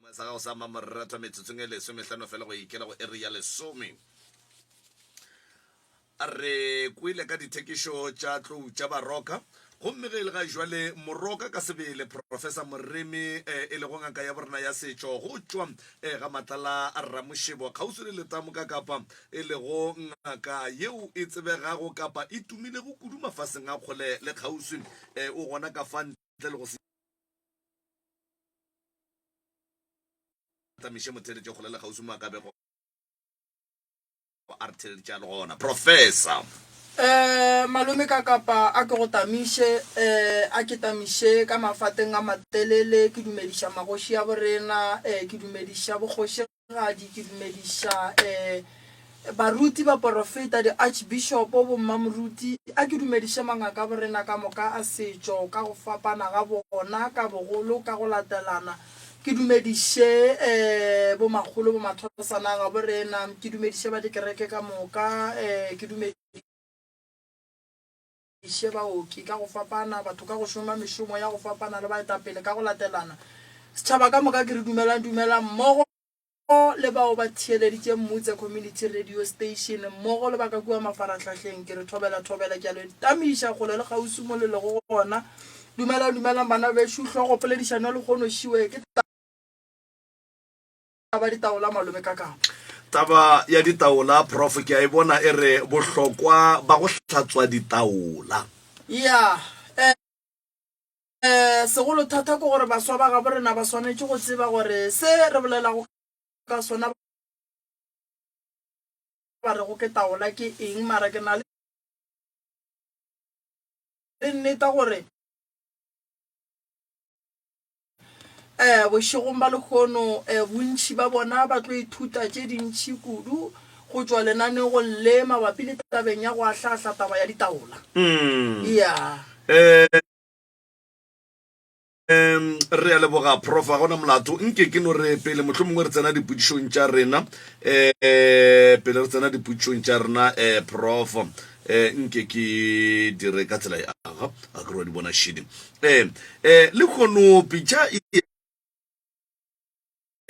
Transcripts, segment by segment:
Seyalemoya sa gago sa Mamoratho metsotsong e lesomehlano fela go ikela go iri ya lesome. Re kwele ka dithekišo tša tlou tša Baroka, gomme ge e le ga jwale Moroka ka sebele, Professor Moremi, e lego ngaka ya borena ya setšo go tšwa ga Matlala a Ramošebo kgauswi le Letamo ka Kapa, e lego ngaka yeo e tsebegago kapa e tumilego kudu mafaseng a kgole le kgauswi, o gona ka fa ntle le go se tamiše motheeletši kgole le kgauswi mo a ka bego a re theeleditše a le gona. Professor. Eh, malome ka kapa a ke go tamiše, eh, a ke tamiše ka mafateng a matelele, ke dumediša magoši a borena, eh, ke dumediša bokgošigadi, ke dumediša, eh, baruti, baporofeta, di-archbishopo, bommamoruti, a ke dumediše mangaka a borena ka moka a setšo ka go fapana ga bona, ka bogolo, ka go latelana. Ke dumediše bomakgolo, bomathosana gabo rena, ke dumediše ba dikereke ka moka, ke dumediše baoki ka go fapana, batho ka go šoma mešomo ya go fapana le baetapele ka go latelana. Setšhaba ka moka ke re dumelang, dumelang mmogo le bao ba theeleditše Mmutse Community Radio Station mmogo le ba ka kua mafarahlahleng. Ke re thobela, thobela, ke a le tamiša kgole le kgauswi mo le lego gona. Dumelang, dumelang bana bešo. Hlogo poledišano ya lehono šiwe ke taba ditaola malome ka kapa. Taba ya ditaola prof ke a e bona e re bohlokwa ba go hlatswa ditaola. Ya, eh, eh, segolo thata ke gore baswa ba gabo rena ba swanetše go tseba gore se re bolelago ka sona ba rego ke taola ke eng, mara ke na le Le nneta gore um bošegong ba lehono um bontši ba bona ba tlo ithuta tše dintši kudu go tšwa lenanegong le mabapi le tabeng ya go ahlaahla taba ya ditaola. Ya. Um re a leboga prof ga gona molato nke ke no re pele mohlomongwe re tsena dipotšišong tša rena um pele re tsena dipotšišong tša rena um prof um nke ke dire ka tsela e aga a ke re wa di bona šedi um um lehono pitša e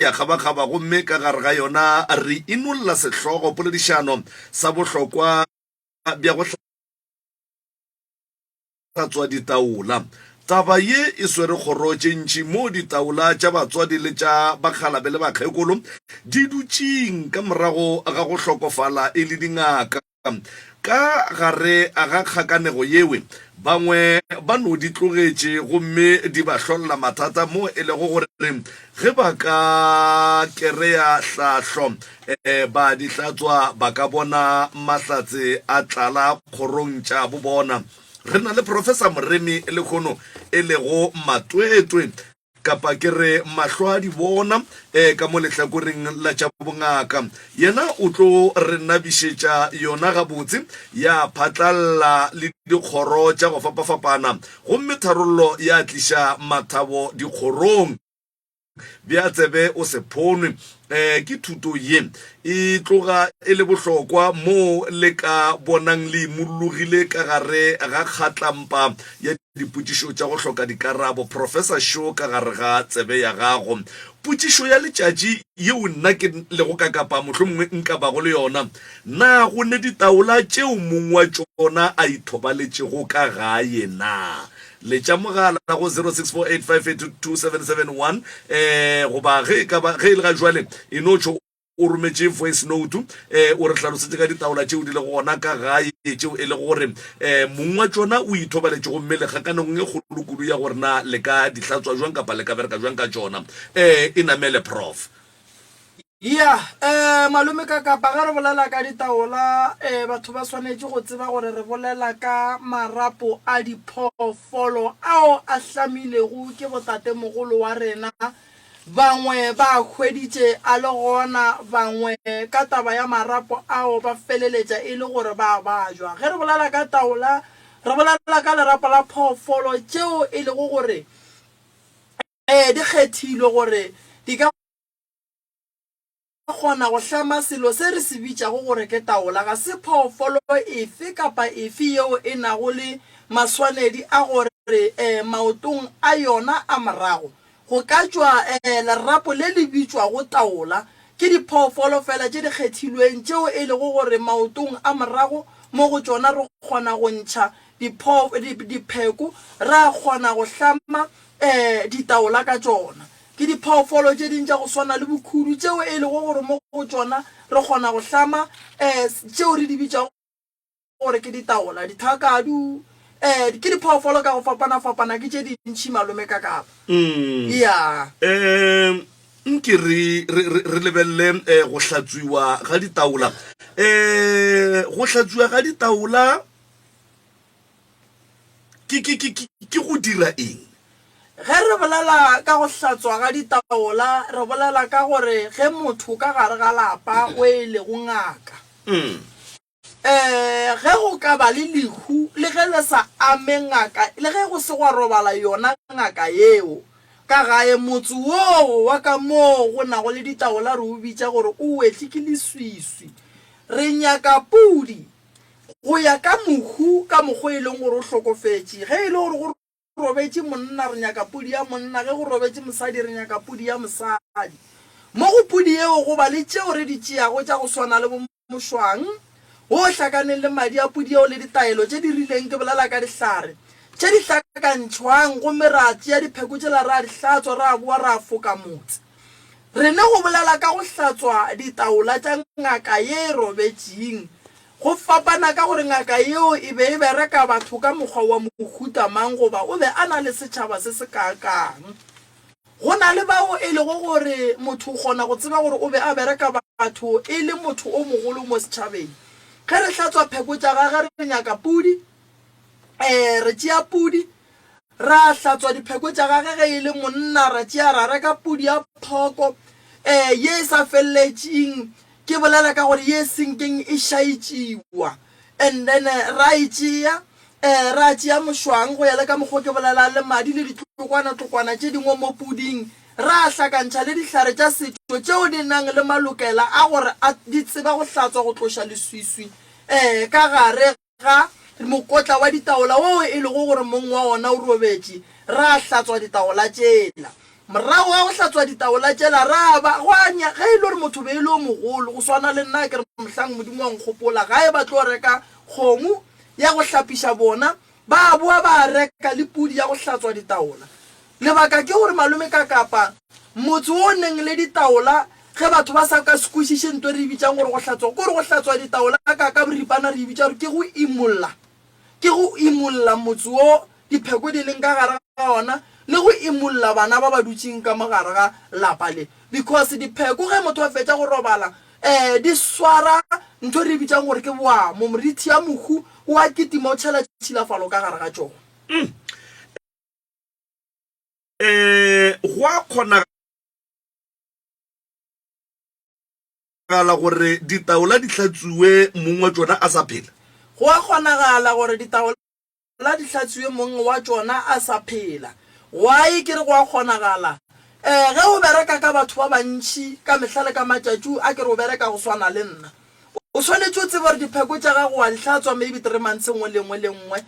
ya kgabakgaba gomme ka gare ga yona re inolla sehlogo poledišano sa bohlokwa bja go Hlatswa ditaola. Taba ye e swere kgoro tše ntši moo ditaola tša batswadi le tša bakgalabe le bakgekolo di dutšeng ka morago ga go hlokofala e le dingaka. Ka gare ga kgakanego yewe, bangwe ba no di tlogetše gomme di ba hlolla mathata moo e lego gore ge ba ka kereya hlahlo ba di hlatswa ba ka bona mahlatse a tlala kgorong tša bobona. Re na le Professor Moremi lehono e lego matwetwe kapa ke re mahlo a di bona eh, ka mo lehlakoreng la tša bongaka. Yena o tlo re nabišetša yona gabotse ya phatlalla le dikgoro tša go fapafapana gomme tharollo ya tliša mathabo dikgorong. Bea tsebe o se phonwe. Um ke thuto ye e tloga e le bohlokwa moo le ka bonang le imollogile ka gare ga kgatlampa ya dipotšišo tša go hloka dikarabo. Professor Šo ka gare ga tsebe ya gago. Potšišo ya letšatši yeo nna ke lego ka kapa mohlomongwe nka bago le yona, Na go ne ditaola tšeo mong wa tšona a ithobaletšego ka gae na? Letša mogala go 0648582771 eh, goba ge e ka ba ge e le ga jwale e no tšho o rometše voice note eh, o re hlalosetše ka ditaola tšeo di lego gona ka gae tšeo e lego gore eh, mong wa tšona o ithobaletše gomme le kgakanegong e kgolo kudu ya gore na le ka di hlatswa jwang kapa le ka bereka jwang ka tšona eh, e namele prof. Ya, eh, malome ka kapa ge re bolela ka ditaola, eh, batho ba swanetše go tseba gore re bolela ka marapo a diphoofolo ao a hlamilego ke botatemogolo wa rena. Bangwe ba a hweditše a le gona, bangwe ka taba ya marapo ao ba feleletša e le gore ba a bajwa. Ge re bolela ka taola, re bolela ka lerapo la phoofolo tšeo e lego gore eh, di kgethilwe gore di ka kgona go hlama selo se re se bitšago gore ke taola. Ga se phoofolo efe kapa efe yeo e nago le maswanedi a gore maotong a yona a morago. Go ka tšwa lerapo le le bitšwago taola. Ke diphoofolo feela tše di kgethilweng tšeo e lego gore maotong a morago mo go tšona re kgona go ntšha dipheko ra kgona go hlama ditaola ka tšona. Ke diphoofolo tše ding tša go swana le bokhudu tšeo e lego gore mo go tšona re kgona go hlama tšeo re di bitšago gore ke ditaola, dithakadu, eh, ke diphoofolo ka go fapana-fapana, ke tše dintši malome ka kapa. Ya. Um nke re, re, re, re lebelele eh, go hlatswiwa ga ditaola. Um go hlatswiwa ga ditaola ke, ke, ke, ke, ke go dira eng? Ge re bolela ka go hlatswa ga ditaola, re bolela ka gore ge motho ka gare ga lapa o e lego ngaka, Ee, ge go ka ba le lehu, le ge le sa ame ngaka, le ge go se gwa robala yona ngaka yeo ka gae, motse woo wa ka moo go nago le ditaola re o bitša gore o wetše ke leswiswi. Re nyaka pudi go ya ka mohu ka mokgwa e leng gore o hlokofetše. Ge e le gore go robetše monna, re nyaka pudi ya monna, ge go robetše mosadi, re nyaka pudi ya mosadi. Mo go pudi yeo go ba le tšeo re di tšeago tša go swana le bo mošwang wo o hlakaneng le madi a pudi yeo le ditaelo tše di rileng, ke bolela ka dihlare tše di hlakantšhwang, gomme ra tšea dipheko tšela ra di hlatswa, ra boa ra foka motse. Re ne go bolela ka go hlatswa ditaola tša ngaka ye e robetšing, go fapana ka gore ngaka yeo e be e bereka batho ka mokgwa wa mohuta mang goba o be a na le setšhaba se se kaakang. Go na le bao e lego gore motho o kgona go tseba gore o be a bereka batho e le motho o mogolo mo setšhabeng. Ge re hlatswa pheko tša gage re nyaka pudi, ee, re tšea pudi ra hlatswa dipheko tša gage, ge e le monna ra tšea ra reka pudi ya phoko, ee, ye e sa feleletšeng, ke bolela ka gore ye e senkeng e šaetšiwa. And then ra e tšea, eh, ra tšea mošwang go ya le ka mokgo ke bolelang le madi le ditlokwana-tlokwana tše dingwe mo puding, ra hlakantšha le dihlare tša setšo tšeo di nang le malokela a gore a di tseba go hlatswa go tloša leswiswi, eh, ka gare ga mokotla wa ditaola woo e lego gore mong wa ona o robetše, ra hlatswa ditaola tšela. Morago ga go hlatswa ditaola tšela, ra ba, gwa nya, ge e le gore motho be e le o mogolo, go swana le nna, ke re mohlang Modimo wa nkgopola, gae ba tlo reka kgomo ya go hlapiša bona, ba boa ba reka le pudi ya go hlatswa ditaola. Lebaka ke gore malome ka Kapa, motse wo o neng le ditaola, ge batho ba sa ka se kwešiše nto e re e bitšang gore go hlatswa, ke gore go hlatswa ditaola ka ka boripana re e bitša gore ke go imolla. Ke go imolla motse wo dipheko di leng ka gare ga ona le go imolla bana ba ba dutšeng ka mo gare ga lapa le. Because dipheko ge motho a fetša go robala um di swara ntho e re e bitšang gore ke boamo, morithi ya mohu o a kitima o tšhela tšhilafalo ka gare ga tšona. Um go a kgonagala gore ditaola di hlatsuwe mong wa tšona a sa phela? Go a kgonagala gore ditaola di hlatsuwe mong wa tšona a sa phela. Why ke re go a kgonagala? Eh, ge o bereka ka batho ba bantši ka mehla le ka matšatši, a ke re o bereka go swana le nna, o swanetše o tsebe gore dipheko tša gago wa di hlatswa maybe three months nngwe le nngwe le nngwe.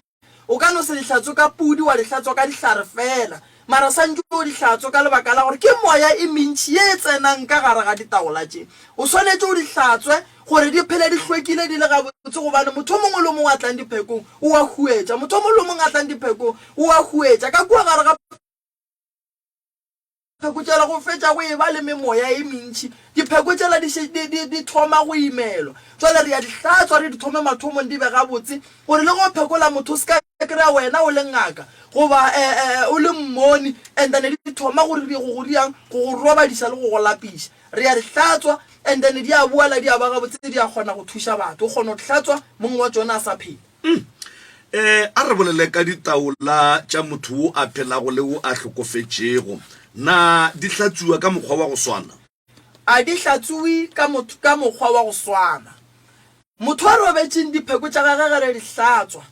O ka no se di hlatswe ka pudi, wa di hlatswa ka dihlare feela, mara santše o di hlatswe ka lebaka la gore ke moya e mentši ye e tsenang ka gare ga ditaola tše. O swanetše o di hlatswe gore di phele di hlwekile di le gabotse gobane motho o mongwe le o mongwe a tlang diphekong o a huetša. Motho o mongwe le o mongwe a tlang diphekong o a huetša. Ka kua gare ga. Pheko tšela go fetša go eba le memoya e mentši. Dipheko tšela di še, di, di, di thoma go imelwa. Jwale re a di hlatswa, re di thome mathomong di be gabotse, gore le ge o phekola motho o se ka kry-a wena o le ngaka goba e, e, o le mmoni, and then di thoma go, go, go diang, go go robadiša le go go lapiša. Re a di hlatswa, and then di a boela di a ba gabotse, di a kgona go thuša batho. O kgona go di hlatswa mong wa tšona a sa phela. Mm. Eh, a re bolele ka ditaola tša motho wo a phelago le wo a hlokofetšego. Na di hlatsuwa ka mokgwa wa go swana? A di hlatsuwe ka motho ka mokgwa wa go swana. Motho a robetšeng dipheko tša gagwe ge re di hlatswa.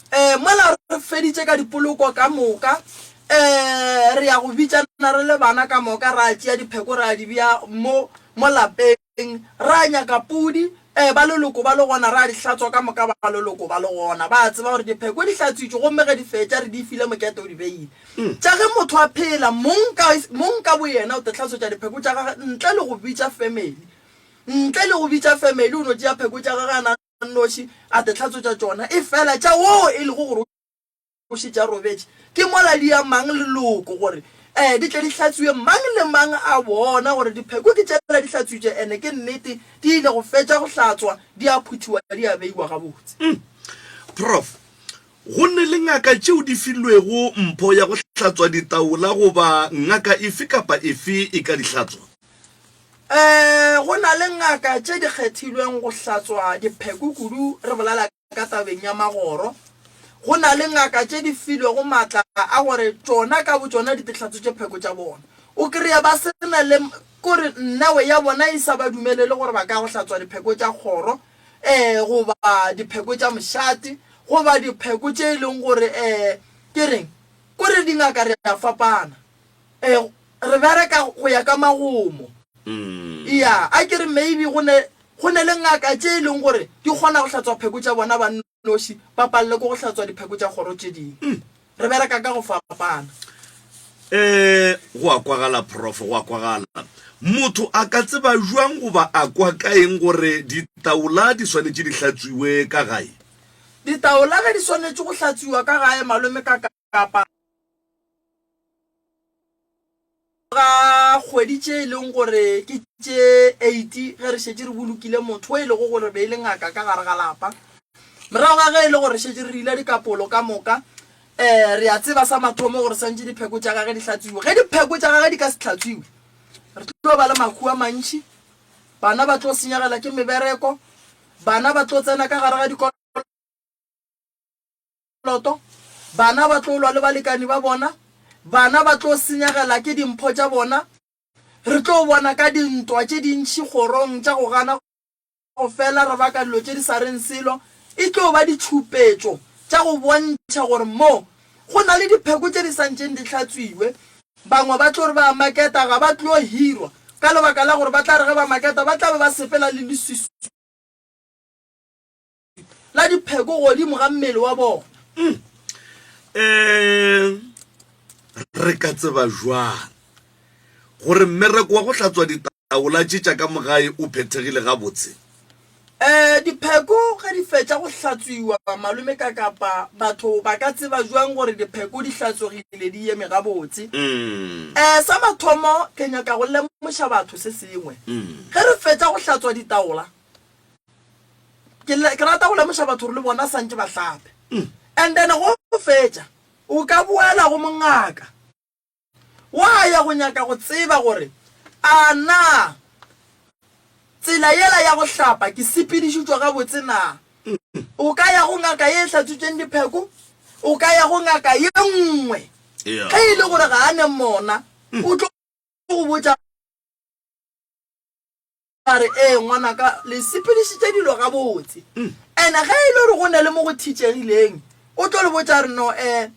Eh, mola re feditše ka dipoloko ka moka, eh, re ya go bitšana re le bana ka moka, ra tšea dipheko ra di bea mo, mo lapeng, ra nyaka pudi. Um ba leloko ba le gona, ra di hlatswa ka moka ba leloko ba le gona. Ba a tseba gore dipheko di hlatswitšwe gomme ge di fetša re di file mokete o di beile. Tša ge motho a phela, mong ka, mong ka boyena o te hlatswetša dipheko tša gagwe ntle le go bitša family. Ntle le go bitša family o no tšea pheko tša gagwe a na nnoši a te hlatswetša tšona. Efela tša woo e lego gore o šetše a robetše, ke mola di ya mang leloko gore um di tle di hlatswiwe, mang le mang a bona gore dipheko ke tšela di hlatswitše ene ke nnete di ile go fetša go hlatswa di a phuthiwa di a beiwa gabotse. Prof. Go ne le ngaka tšeo di filwego mpho ya go hlatswa ditaola goba ngaka efe kapa efe e ka di hlatswa? Um go na le ngaka tše di kgethilweng go hlatswa dipheko kudu re bolela Ka tabeng ya magoro, go na le ngaka tše di filwego maatla a gore tšona ka botšona di tehlatsotše pheko tša bona. O kry-a ba se na le, kore nnawe ya bona e sa ba dumelele gore ba ka go hlatswa dipheko tša kgoro, um goba dipheko tša mošate, goba dipheko tše e leng gore, um ke reng, kore dingaka re a fapana. Um re bereka go ya ka magomo. Ya, a ke re maybe go ne, go ne le ngaka tše e leng gore di kgona go hlatswa pheko tša bona ba nnoši, ba palelwe ke go hlatswa dipheko tša kgoro tše dingwe. Re bereka ka go fapana. Eh, go a kwagala Prof, go a kwagala. Motho a ka tseba bjang goba a kwa ka eng gore ditaola di swanetše di hlatswiwe ka gae? Ditaola ge di swanetše go hlatswiwa ka gae, malome ka kapa. Ga kgwedi tše e leng gore ke tše eight ge re šetše re bolokile motho o e lego gore be e le ngaka ka gare ga lapa. Morago ga ge e le gore re šetše re rile dikapolo ka moka, um re a tseba sa mathomo gore swantše dipheko tša gage di hlatswiwe. Ge dipheko tša gage di ka se hlatswiwe, re tlo ba le mahu a mantši, bana ba tlo senyegela ke mebereko, bana ba tlo tsena ka gare ga dikolo. Loto, Bana ba tlo lwa le balekani ba bona, bana ba tlo senyegela ke dimpho tša bona. Re tlo bona ka dintwa tše dintši kgorong tša go gana go fela re baka dilo tše di sa reng selo. E tlo ba ditšhupetšo tša go bontšha gore mo go na le dipheko tše di sa ntšeng di hlatswiwe. Bangwe ba tlo re ba a maketa ga ba tlo hirwa ka lebaka la gore ba tla re ge ba maketa ba tla be ba sepela le leswiswi. La dipheko godimo ga mmele wa bona. Um re ka tseba jwang gore mmereko wa go hlatswa ditaola tše tša ka mo gae o phethegile gabotse? Um dipheko ge di fetša go hlatswiwa, malome ka kapa batho ba ka tseba jwang gore dipheko di hlatswegile di eme gabotse? Um sa mathomo ke nyaka go lemoša batho se sengwe. Ge re fetša go hlatswa ditaola, Ke, ke rata go lemoša batho gore le bona santše ba hlape. And then go fetša, o ka boela go mongaka wa ya go nyaka go tseba gore a na tsela yela ya go hlapa ke sepedišitšwe gabotse na. O ka ya go ngaka ye e hlatswitšeng dipheko, o ka ya go ngaka ye nngwe. Ge e le gore ga a ne mona, o tlo go botša. A re, Ee, ngwanaka, le sepedišitše dilo gabotse. And-e ge e le gore go na le mo go thitšegileng, o tlo le botša a re, No, um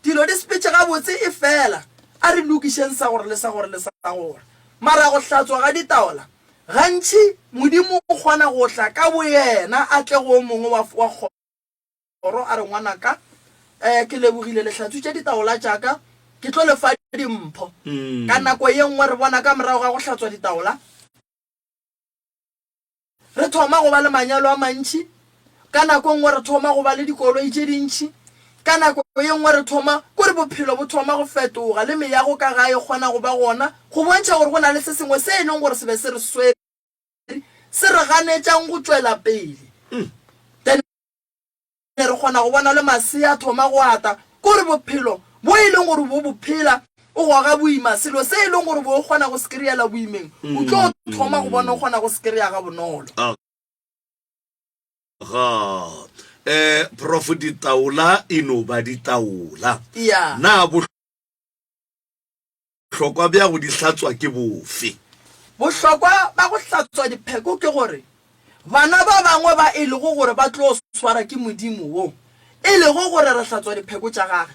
dilo di sepetše gabotse, efela a re lokišeng sa gore le sa gore le sa gore. Mara go hlatswa ga ditaola, gantši Modimo o kgona go tla ka boyena a tle go o mongwe wa, wa Kgoro a re, Ngwanaka, eh, ke lebogile le hlatswitše ditaola tša ka, ke tlo le fa dimpho. Ka nako ye nngwe re bona ka morago ga go hlatswa ditaola, re thoma go ba le manyalo a mantši, ka nako e nngwe re thoma go ba le dikoloi tše dintši, ka nako ye nngwe re thoma, kore bophelo bo thoma go fetoga, le meago ka gae e kgona go ba gona, go bontšha gore go na le se sengwe se e leng gore se be se re swere, se re ganetšang go tšwela pele. Then re kgona go bona le masea a thoma go ata, ke gore bophelo bo e leng gore bo bo phela o goga boima, selo se e leng gore bo o kgona go se kry-ela boimeng, o tlo thoma go bona o kgona go se kry-a ga bonolo. Ga eh Prof ditaola e no ba ditaola. Ya. Na Bohlokwa bja go di hlatswa ke bofe? Bohlokwa ba go hlatswa dipheko ke gore bana ba bangwe ba e lego gore ba tlo swara ke Modimo wo e lego gore re hlatswa dipheko tša gage,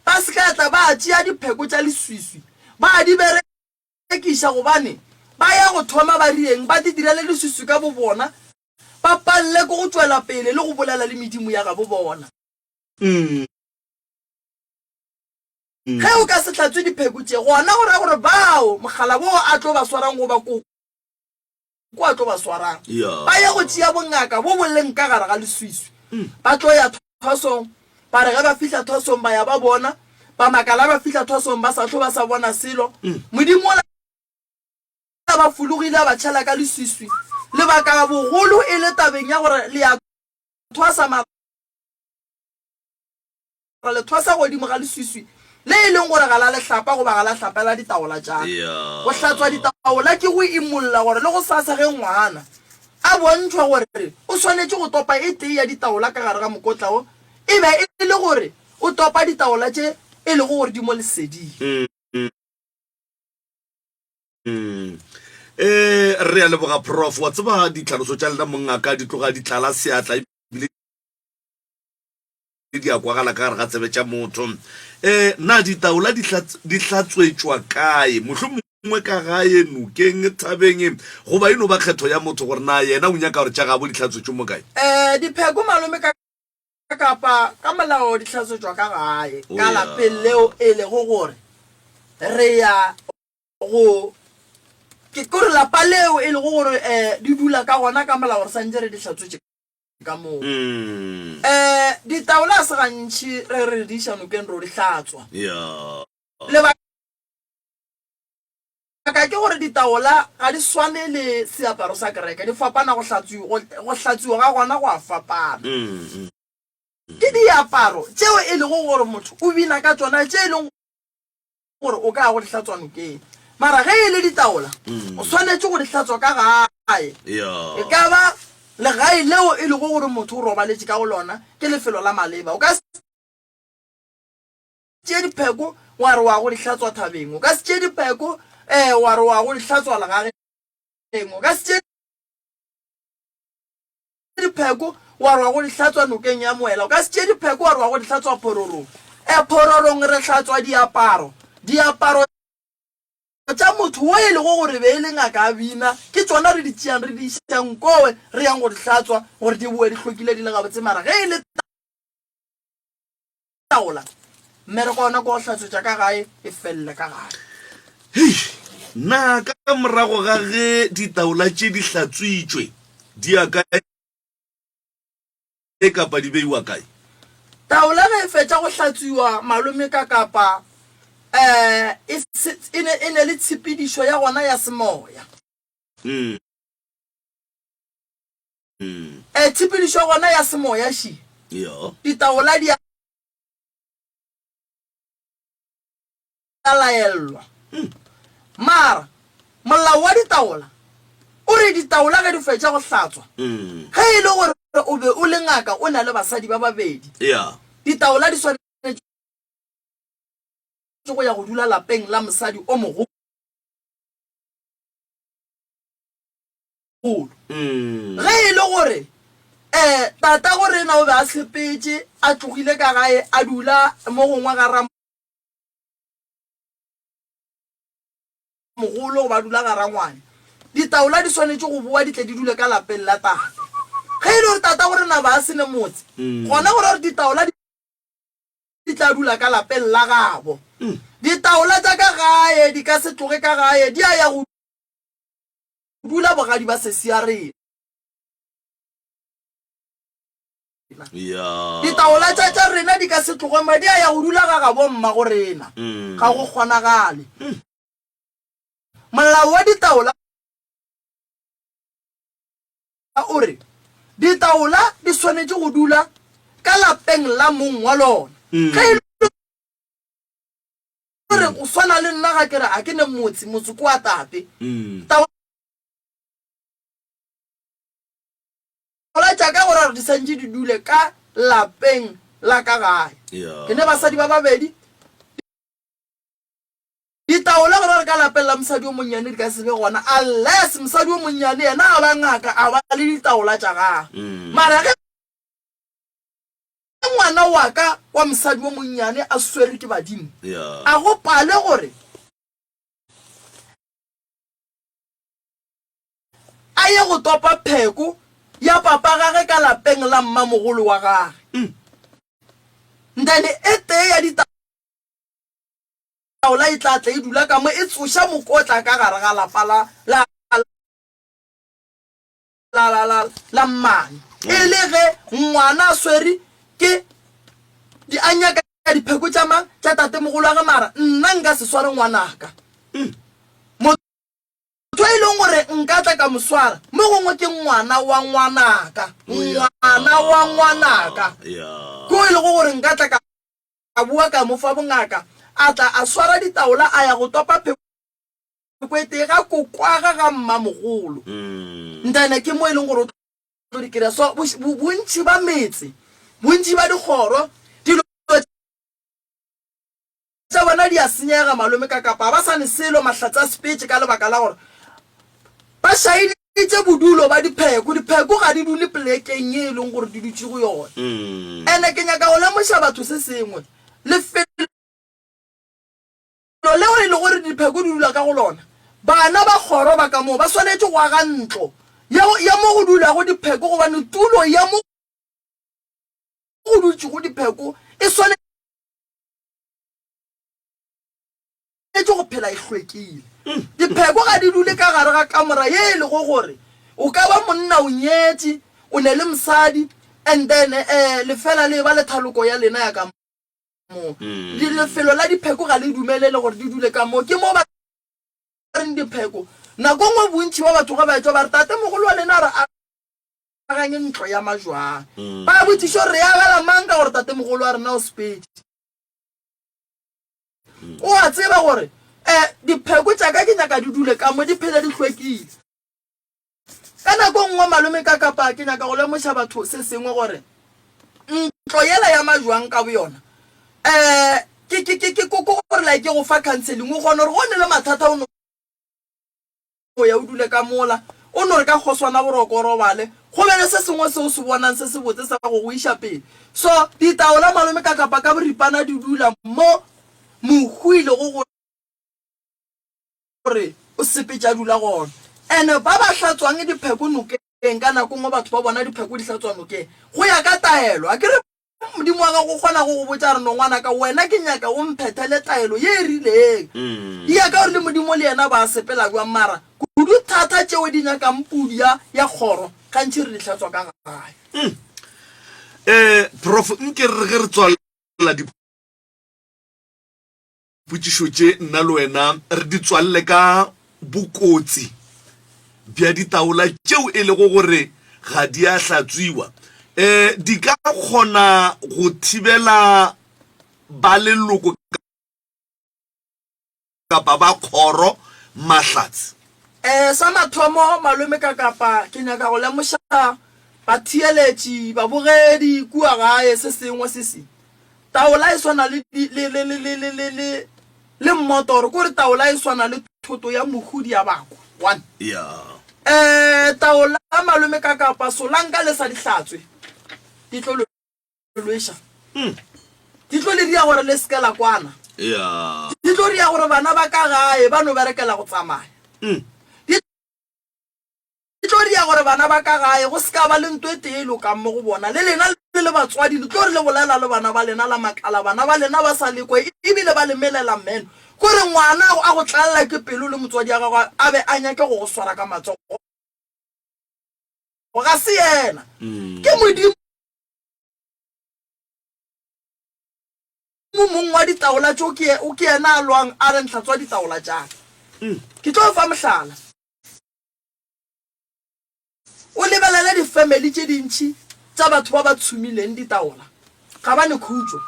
ba se ka tla ba tšea dipheko tša leswiswi ba di berekiša gobane ba ya go thoma ba rieng ba di direle leswiswi ka bobona. ba palele ke go tšwela pele le go bolela le medimo ya gabo bona. Ge o ka se hlatswe dipheko tše, gona go ra gore bao mokgalabje wo a tlo ba swarang goba koko a tlo ba swarang, ba ye go tšea bongaka bo bo leng ka gare ga leswiswi. Ba tlo ya thwasong, ba re ge ba fihla thwasong ba ya ba bona, ba makala ba fihla thwasong ba sa hlo ba sa bona selo. Modimo o la ba fologile a ba tšhela ka leswiswi. Lebaka bogolo e le tabeng ya gore le ya thwasa mara le thwasa godimo ga leswiswi le e leng gore ga la le hlapa goba ga la hlapela ditaola tša ka. Go hlatswa ditaola ke go imolla gore le gosasa ge ngwana a bontšhwa gore o swanetše go topa e tee ya ditaola ka gare ga mokotla wo, e be e le gore o topa ditaola tše e lego gore di mo leseding. Ee, re a leboga Prof. Wa tseba ditlhaloso tša lena mongaka di tloga di tlala seatla ebile di a kwagala ka gare ga tsebe tša motho. Um na ditaola di di hlatswetšwa kae? Mohlomongwe ka gae, nokeng, thabeng, goba e no ba kgetho ya motho gore na yena o nyaka gore tša gabo di hlatswetšwe mo kae? Um dipheko malome ka kapa ka molao di hlatswetšwa ka gae, Oh ka ya. lapeng leo e lego gore re ya go ke kore lapa leo e lego gore um di dula ka gona ka molao re santše re di hlatswetše ka moo. Mm. Um ditaola ga se gantši re re di iša nokeng ro di hlatswa. Ya. Lebaka ke gore ditaola ga di swane le seaparo sa kereke, di fapana go hlatswiwa, go, go hlatswiwa ga gona go a fapana. Mm. Ke diaparo tšeo e lego gore motho o bina ka tšona, tše e leng gore o ka ya go di hlatswa nokeng. Mara ge e le ditaola, o swanetše go di hlatswa ka gae. E ka ba legae leo e lego gore motho o robaletše ka go lona, ke lefelo la maleba. O ka se tšee dipheko wa re wa go di hlatswa thabeng, o ka se tšee dipheko um wa re wa go di hlatswa legageng, o ka se tšee dipheko wa re wa go di hlatswa nokeng ya Moela. O ka se tšee dipheko wa re wa go di hlatswa phororong. E, phororong re hlatswa diaparo. Diaparo tša motho wo e lego gore be e le ngaka a bina, ke tšona re di tšeang re di išang kowe re yang go di hlatswa gore di boe di hlwekile di le gabotse. Mara ge e le taola, mmereko wa ona ke wa go hlatswetša ka gae, e felele ka gae. Hei, na ka morago ga ge ditaola tše di hlatswitšwe di ya kae kapa di beiwa kae? Taola ge e fetša go hlatswiwa malome ka kapa um e, e ne, e ne le tshepedišo ya gona ya semoya. Mm. E, tshepedišo ya gona ya semoya še, Ja. ditaola di a laellwa. Mara molao wa ditaola o re ditaola ge di fetša go hlatswa, ge e le gore o be o le ngaka o na le basadi ba babedi, Ja. ditaola di swanetše go ya go dula lapeng la mosadi o mogolo. Ge e le gore um tatago rena o be a sepetše a tlogile ka gae a dula mo gongwe ga ramogolo goba a dula ga rangwane, ditaola di swanetše go boa di tle di dule ka lapeng la tate. Ge e le gore tatago rena ba a se ne motse, gona go ra gore ditaola di tla dula ka lapeng la gabo. Ditaola tša ka gae di ka se tloge ka gae, di a ya go dula bogadi ba sesi ya rena. Ditaola tša tša rena di ka se tloge madi a ya go dula ga gabo mmago rena. Ga go kgonagale. Molao wa ditaola o re ditaola di swanetše go dula ka lapeng la mong wa lona. Ge e le gore go swana le nna ga ke re a ke ne motse, motse ke wa tate. Taola tša ka gore re di santše di dule ka lapeng la ka gae. Ke ne basadi ba babedi. Ditaola gore re ka lapeng la mosadi o monnyane di ka se be gona unless mosadi o monnyane yena a ba ngaka a ba le ditaola tša gagwe. Mara ge ngwana wa ka wa mosadi o monnyane a swere ke badimo, a go pale gore a ye go topa pheko. ya papa gage ka lapeng la mmamogolo wa gage. Then e tee ya ditaola e tla tla e dula ka mo e tsoša mokotla ka gare ga lapa la, la, la, la, la, la mmane. E le ge ngwana a swere ke di, a nyaka dipheko tša mang? Tša tatemogolo wa ge mara nna nka se sware ngwanaka. Motho e leng gore nka tla ka mo swara mo gongwe ke ngwana wa ngwanaka, ngwana wa ngwanaka. Ko e lego gore nka tla ka boa ka mo fa bongaka, a tla a swara ditaola a ya go topa pheko e tee ga kokwaga ga mmamogolo. Ntane ke mo e leng gore o tlo di kry-a. So bontši ba metse, bontši ba dikgoro, dilo tša bona di a senyega malome ka kapa ga ba sa ne selo mahlatse a sepetše ka lebaka la gore ba šaeditše bodulo ba dipheko. Dipheko ga di dule polekeng ye e leng gore di dutše go yona. Ene ke nyaka go lemoša batho se sengwe, lefelo leo e le gore dipheko di dula ka go lona, bana ba kgoro ba ka moo ba swanetše go aga ntlo ya, ya mo go dulago dipheko gobane tulo ya mo go dutšego dipheko e swanetše go phela e hlwekile. Dipheko ga di dule ka gare ga kamora ye e lego gore o ka ba monna o nyetše, o ne le mosadi and then eh, lefela le eba le thaloko ya lena ya ka moo. Lefelo la dipheko ga le dumelele gore di dule ka moo. Ke mo ba reng dipheko. Nako nngwe bontši ba batho ge ba etšwa ba re tate mogolo wa lena a re agange ntlo ya majwang. Ba botšiše gore re e agela mang ka gore tate mogolo wa rena o sepetše. O a tseba gore um dipheko tša ka ke nyaka di dule ka mo di phele di hlwekile. Ka nako nngwe malome ka kapa ke nyaka go lemoša batho se sengwe gore ntlo yela ya majwang ka boyona um ke ke ke ke koko gore like ke go fa counseling o kgona gore go ne le mathata o no ya o dule ka mola o no re ka kgoswana boroko o robale go be le se sengwe se o se bonang se se botse sa go go iša pele. So ditaola malome ka kapa ka boripana di dula mo mohu e lego gore o sepetše a dula gona. Ene ba ba hlatswang dipheko nokeng ka nako nngwe batho ba bona dipheko di hlatswa nokeng go ya ka taelo. Akere Modimo wa gago o kgona go go botša a re, No ngwanaka, wena ke nyaka o mphethele taelo ye e rileng. E ya ka gore le Modimo le yena ba sepela bjang, mara kudu thata tšeo di nyakang pudi ya, ya kgoro, gantši re di hlatswa ka gae. Eh, Prof, nke re re ge re tswalela Dipotšišo tše nna le wena re di tswalele ka bokotsi bja ditaola tšeo e lego gore ga di a hlatswiwa. E, di ka kgona go thibela ba leloko kapa ba kgoro mahlatse. E, sa mathomo, malome ka kapa ke nyaka go lemoša batheeletši, babogedi kua gae se sengwe se se. Taola e swana le, le, le, le, le, le, le, le, le mmotoro, ke gore taola e swana le thoto ya mohudi ya bakwa. One. Ya. Eh, taola malome ka kapa solanka le sa di hlatswe, di tlo le lweša. Mm. Di tlo le ria gore le seke la kwana. Ya. Di tlo ria gore bana ba ka gae ba no berekela go tsamaya. Mm. Di E tlo dira gore bana ba ka gae go se ka ba le nto e tee e lokang mo go bona. Le lena le le batswadi le tlo re le bolela le bana ba lena la makala bana ba lena ba sa le kwe e bile ba le melela meno. Ko re ngwana a go tlalela ke pelo le motswadi ya gagwe a be a nyake go go swara ka matsogo ga se yena ke Modimo mong wa ditaola tšo ke ke yena a lwang a re ntlhatswa ditaola tša ka. Ke tlo fa mohlala. O lebelele difemeli tše dintši tša batho ba ba tshumileng ditaola, ga ba ne khutšo.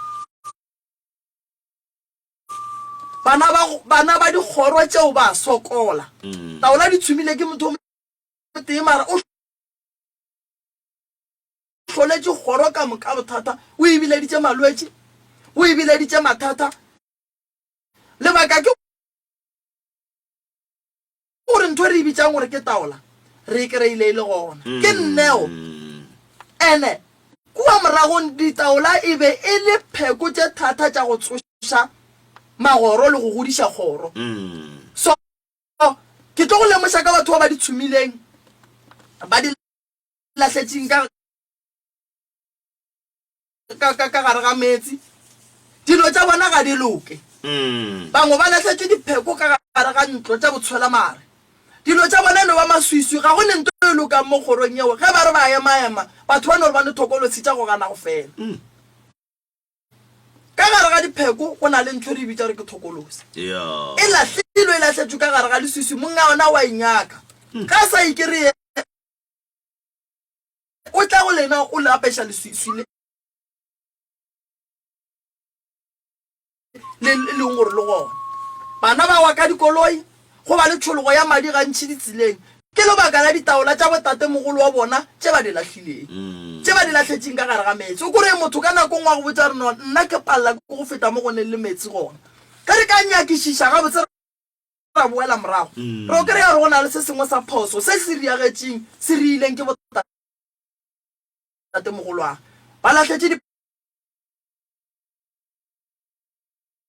Bana ba, bana ba dikgoro tšeo ba a sokola. Taola di tshumile ke motho o motee mara o hloletše kgoro ka moka bothata, o e bileditše malwetši, o e bileditše mathata. Lebaka ke Gore ntho e re e bitsang gore ke taola re e kry-ile e le gona ke nneo. Ene kua moragong ditaola e be e le pheko tše thata tša go tsoša magoro le go godiša kgoro. So ke tlo go lemoša ka batho ba ba di tshumileng ba di. lahletšeng ka ka ka ka gare ga meetse. Dilo tša bona ga di loke. Bangwe ba lahletše dipheko ka gare ga ntlo tša botshwelamare. Dilo tša bona e no ba maswiswi, ga go ne nto e lokang mo kgorong yeo. Ge ba re ba ema-ema, batho ba no re ba ne thokolosi tša go gana go fela. Ka gare ga dipheko go na le ntho e re e bitša gore ke thokolosi. E lahlilwe, e lahletšwe ka gare ga leswiswi, monga yona o a e nyaka. Ge a sa e kry-e, o tla go lena o le apeša leswiswi le le e leng gore le gona. Bana ba wa ka dikoloi, go ba le tšhologo ya madi gantši ditseleng. Ke lebaka la ditaola tša botatemogolo wa bona tše ba di lahlileng, tše ba di lahletšeng ka gare ga meetse. O kore motho ka nako nngwe a go botša gore no nna ke palela ke go feta mo go neng le meetse gona. Ge re ka nyakišiša gabotse ra boela morago, re o kry-a gore go na le se sengwe sa phoso se se riagetšeng, se riileng ke botatemogolwagwe. Ba lahletše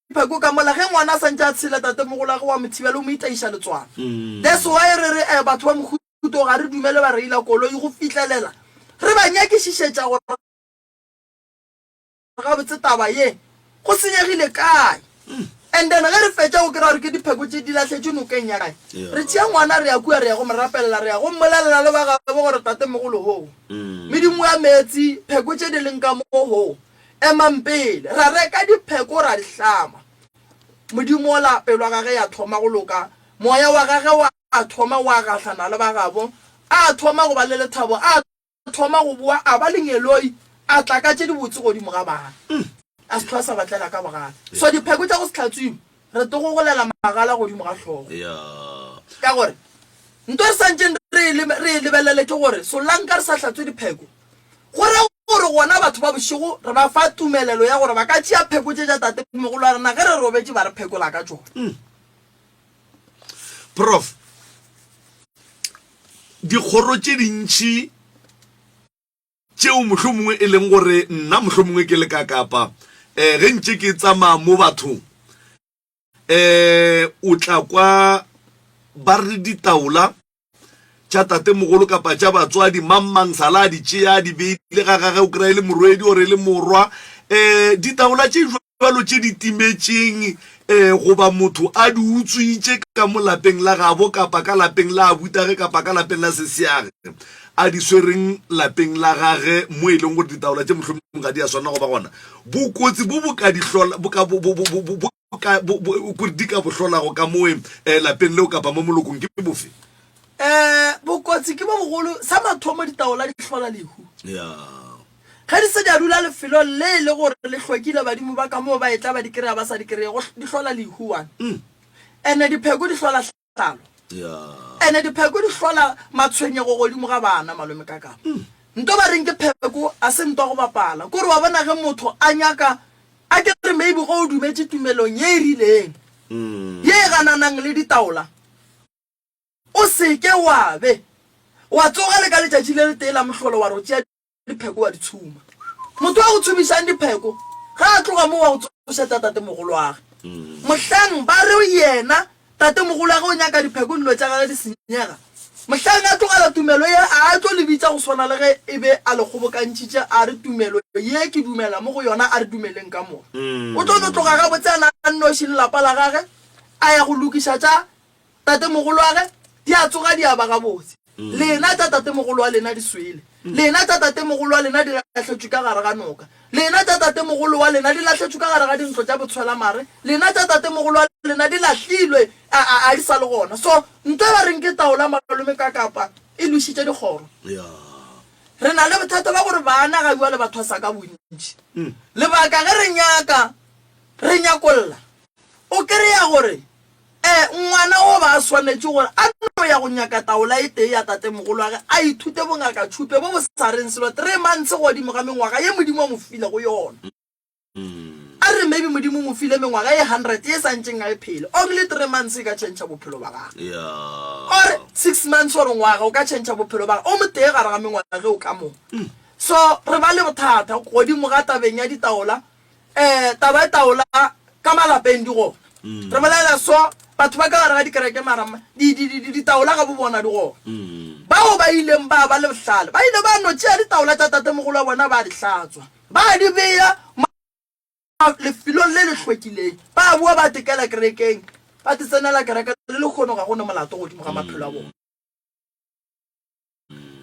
dipheko ka mola ge ngwana a santše a tshela, tatemogolwagwe wa mo thibela, o mo itaiša letswalo. That's why re re eh, batho ba mohuto ga re dumele ba reila koloi go fihlelela re ba nyakišišetša gore gabotse taba ye go senyegile kae. And then ge re fetša go kry-a gore ke dipheko tše di lahletšwe nokeng ya kae, re tšea ngwana re ya kua re ya go mo rapelela, re ya go mmolelela le ba gabo gore tatemogolo hoo, medimo ya meetse, pheko tše di leng ka mo hoo, Emang pele. Ra reka dipheko ra di hlama. Modimo ola pelo ya gage ya thoma go loka, moya wa gage wa thoma wa gahlana le ba gabo, a thoma go ba le lethabo, a thoma go boa a ba lengeloi, a tla ka tše dibotse godimo ga bana, a se hlwa sa ba tlela ka bogale. So dipheko tša go se hlatswiwe, re tlo gogolela magala godimo ga hlogo. Ka gore nto re santšeng re e lebelele ke gore solanka re sa hlatswe dipheko, Go ra gore gona batho ba bošego re ba fa tumelelo ya gore ba ka tšea pheko tše tša tatemogolo wa rena ge re robetše ba re phekola ka tšona. Prof. Dikgoro tše dintši tšeo mohlomongwe e leng gore nna mohlomongwe ke le ka Kapa um ge ntše ke tsamaya mo bathong um o tla kwa ba re ditaola tša tatemogolo kapa tša batswadi, mang mang sala a di tšea a di beile ga gage, o kry-a e le morwedi or e le morwa. Um ditaola tše jwalo tše di timetšeng um goba motho a di utswitše ka mo lapeng la gabo kapa ka lapeng la abutage kapa ka lapeng la sesiage a di swereng lapeng la gage mo e leng gore ditaola tše mohlomong ga di a swanela go ba gona, bokotsi bo bo ka di hlola bo ka bo bo bo bo bo ka bo, bo, kore di ka bo hlolago ka moe eh, lapeng leo kapa mo molokong ke bofe? Um bokotsi ke bo bogolo. Sa mathomo ditaola di hlola lehu. Ya. Ge di se di a dula lefelong le e le gore le hlwekile badimo ba ka moo ba etla ba di kry-a ba sa di kry-e go di hlola lehu one. Ene dipheko di hlola hlalo. Ya. Ene dipheko di hlola matshwenyego godimo ga bana malome ka kapa. Nto ba reng ke pheko a se nto ya go bapala. Kore wa bona ge motho a nyaka A ke re maybe ge o dumetše tumelong ye e rileng ye e gananang le ditaola, o se ke wa be wa tsoga le ka letšatši le letee la mohlolo wa re o tšea dipheko wa di tshuma. Motho wa go tshumišang dipheko ge a tloga mo wa go tsošetša tatemogolo'age. Mohlang ba re yena Tatemogolwagwe o nyaka dipheko dilo tša gagwe di senyega. Mohlang a tlogela tumelo ye, a a tlo le bitša go swana le ge e be a le kgobokantšhitše a re tumelo ye ke dumela mo go yona a re dumeleng ka moka. O tlo no tloga gabotse a na a nnoši le lapa la gagwe a ya go lokiša tša tatemogolwagwe di a tsoga di a ba gabotse. Lena tša tatemogolo wa lena di swele. Lena tša tatemogolo wa lena di lahletšwe ka gare ga noka. Lena tša tatemogolo wa lena di lahletšwe ka gare ga dintlo tša botshwelamare. Lena tša tatemogolo wa lena di lahlilwe, a, a, a di sa le gona. So, nto e ba reng ke taola malome ka Kapa e lwešitše dikgoro. Re na le bothata ba gore bana ga bjale ba thwasa ka bontši. Lebaka ge re nyaka, re nyakolla, o kry-a gore E, ngwana o ba a swanetše gore a no ya go nyaka taola e tee ya tatemogolwage a ithute bongakatšhupe bo bo sa reng selo three months godimo ga mengwaga ye Modimo a mo filego yona. A re maybe Modimo o mo file mengwaga ye hundred ye sa ntšeng a e phele, only three months e ka tšhentšha bophelo ba gagwe. Or six months or ngwaga o ka tšhentšha bophelo ba gagwe o motee gare ga mengwaga ge o ka mo. So re ba le bothata godimo ga tabeng ya ditaola. Eh, taba e taola ka malapeng di gona. Re bolela so. Batho ba ka gare ga dikereke mara di, di, di, di, ditaola ga bo bona di gona. Bao ba ileng ba ba le bohlale ba ile ba no tšea ditaola tša tatemogolo wa bona ba di hlatswa, ba di bea lefelong le le hlwekileng, ba boa ba tekela kerekeng, ba te tsenela kereke le lehono ga go ne molato godimo ga maphelo a bona.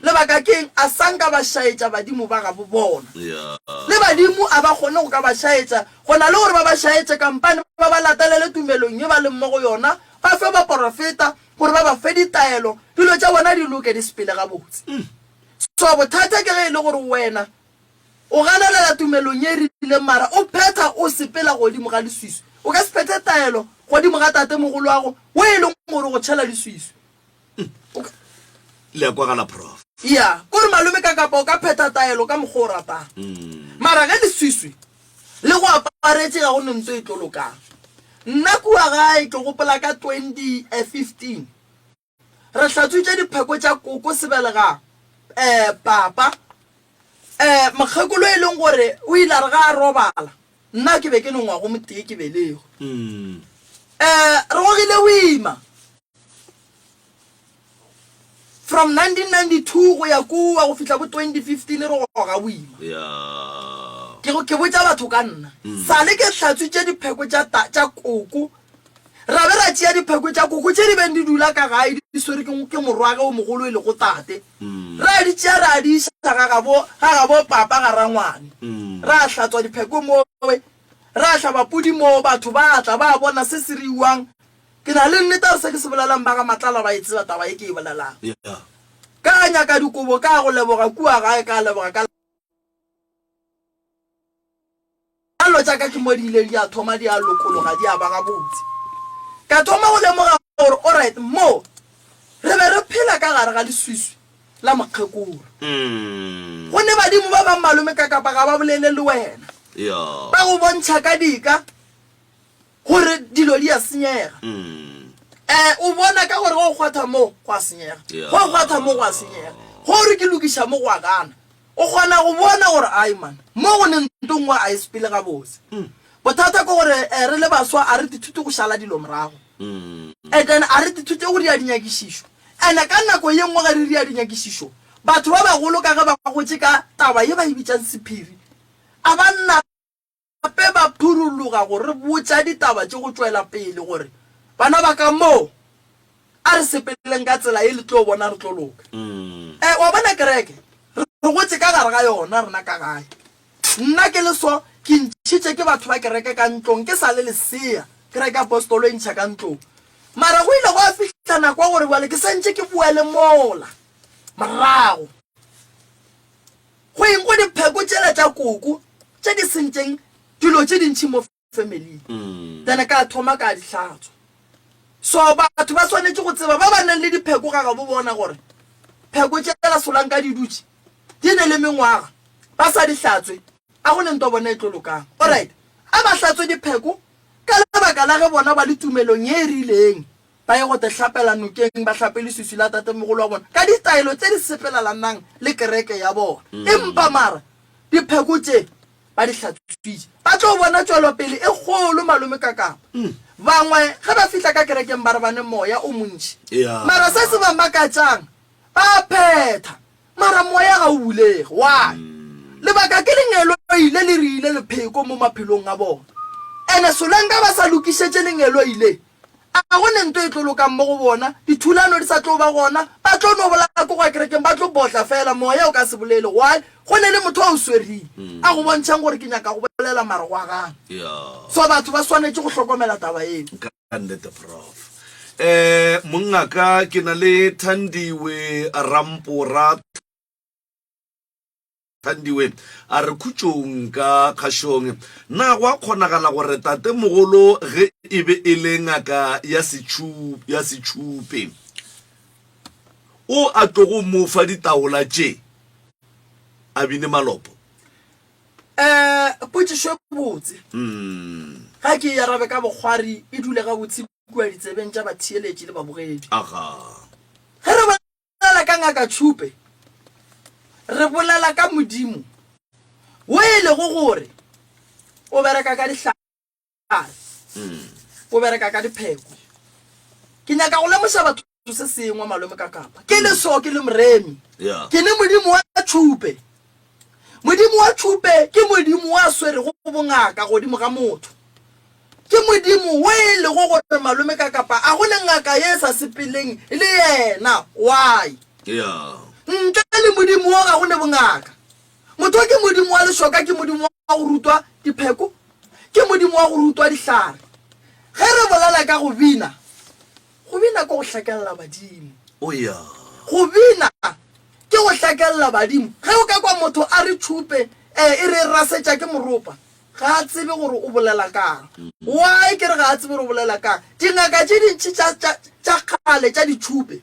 Lebaka ke'ng? A sa nka ba šaetša badimo ba gabo bona. Le badimo a ba kgone go ka ba šaetša, go na le gore ba ba šaetše kampane ba ba latelele tumelong ye ba leng mo go yona, ba fe baporofeta gore ba ba fe ditaelo, dilo tša bona di loke di sepele gabotse. So bothata ke ge e le gore wena o ganelela tumelong ye e rileng mara o phetha o sepela godimo ga leswiswi. O ka se phethe taelo godimo ga tatemogoloago wo e leng gore o go tšhela leswiswi. Le a kwagala prof. Ya, kore malome ka kapa o ka phetha taelo ka mokgwa o ratang. Mara ge leswiswi le go aparetše ga go ne ntho e tlo lokang. Nna kua gae ke gopola ka 2015 re hlatswitše dipheko tša koko sebelega um papa um mokgekolo e leng gore o ile a re ga a robala nna ke be ke ne ngwago motee ke belego um re gogile boima From 1992 go ya kua go fihla bo 2015 re goga boima. Yeah. Ke go ke botša batho ka nna. Mm. Sale ke hlatswitše dipheko tša tša koko. Ra be ra tšea dipheko tša koko tše di beng di dula ka gae di swere ke ke morwage o mogolo e lego tate. Mm. Ra di tšea ra di iša ga gabo ga gabo papa ga rangwane. Mm. Ra hlatswa dipheko mowe. Ra hlaba pudi moo batho ba tla ba bona se se riwang Ke na le nnete ya gore se ke se bolelang ba ga Matlala ba e tseba taba ye ke e bolelang. Yeah. Ka nyaka dikobo ka go leboga kua gae ka leboga ka Dilo tša ka ke mo di ileng di a thoma di a lokologa di a ba gabotse. Ka thoma go lemoga gore alright mo re be re phela ka gare ga leswiswi la mokgekolo. Mm. Go ne badimo ba bang malome ka kapa ga ba bolele le wena. Yeah. Ba go bontšha ka dika gore dilo di a senyega. Mm. Eh, o bona ka gore ge o kgwatha mo go a senyega, Yeah. ge o kgwatha mo go a senyega, ge o re ke lokiša mo go a gana. O kgona go bona gore ai man, mo go ne nto nngwe a e sepele gabotse. Bothata ke gore eh, re le baswa a re tithute go šala dilo morago. Mm. And then a re tithute go dira dinyakišišo. And ka nako ye nngwe ge re dira dinyakišišo, batho ba bagolo ka ge ba gotše ka taba ye ba e bitšang sephiri, a ba nna Gape ba phurologa go re botša ditaba tše go tšwela pele gore, Bana ba ka mo, a re sepeleng ka tsela ye le tlo bona re tlo loka. E, wa bona kereke, re gotše ka gare ga yona rena ka gae. Nna ke le so, ke ntšhitše ke batho ba kereke ka ntlong ke sa le lesea, kereke ya Apostolo e ntšha ka ntlong. Mara go ile gwa fihla nako ya gore bjale ke santše ke boele mola morago. Go eng go dipheko tšela tša koko tše di sentšeng dilo tše dintši mo family then ka thoma ka di hlatswa. So batho ba swanetše go tseba ba ba nang le dipheko ga gabo bona gore pheko tšela solanka di dutše di ne le mengwaga ba sa di hlatswe a go ne nto bona e tlo lokang. Alright a ba hlatswe dipheko ka lebaka la ge bona ba le tumelong ye e rileng Ba ye go te hlapela nokeng, ba hlape leswiswi la tatemogolo wa bona ka ditaelo tše di sepelelanang le kereke ya bona. Empa mara dipheko tše ba di hlatswitše, ba tlo bona tšwelopele e kgolo. Malome Kakapa, Bangwe ge ba fihla ka kerekeng ba re ba ne moya o montši, mara se se ba makatšang ba a phetha Mara moya ga o bulege. Why? Lebaka ke lengeloi le le rile lepheko mo maphelong a bona. Ene solanka ba sa lokišetše lengeloi le, a go ne nto e tlo lokang mo go bona, dithulano di sa tlo ba gona, ba tlo no bolaya ko gwa kerekeng, ba tlo botla fela, moya o ka se bolele. Why? Go ne le motho a o swereng, a go bontšhang gore ke nyaka go bolela mara gwa gana. So batho ba swanetše go hlokomela taba eo. Ka nnete prof. Eh mongaka ke na le Thandiwe Rampora Thandiwe a re khutšong ka kgašong na go a kgonagala gore tatemogolo ge e be e le ngaka ya setšhu ya setšhupe o a tlogo mo fa ditaola tše a bine malopo Um potšišo e botse. Ga ke e arabe ka bokgwari, e dule gabotse kua ditsebeng tša batheeletši le babogedi. Aga. Ge re bolela ka Ngaka Tšhupe, re bolela ka Modimo wo e lego gore o bereka ka dihlare, o bereka ka dipheko. Ke nyaka go lemoša batho se sengwe, malome ka kapa. Ke le so, ke le moremi. Yeah. Ke ne modimo wa tšhupe. Modimo wa tšhupe ke modimo wa swerego bongaka godimo ga motho. Ke modimo wo e lego gore malome ka kapa a go ne ngaka ye e sa sepeleng le yena. Why? Yeah. Ntle le modimo wo ga go ne bongaka. Motho ke modimo wa lešoka, ke modimo wa go rutwa dipheko, ke modimo wa go rutwa dihlare. Ge re bolela ka go bina, go bina ke go hlakelela badimo. Oh yeah. Go bina ke go hlakelela badimo. Ge o ka kwa motho a re tšhupe, eh, e re e rasetša ke moropa, ga a tsebe gore o bolela kang. Why ke re ga a tsebe gore o bolela kang? Dingaka tše dintši tša, tša, tša kgale tša ditšhupe,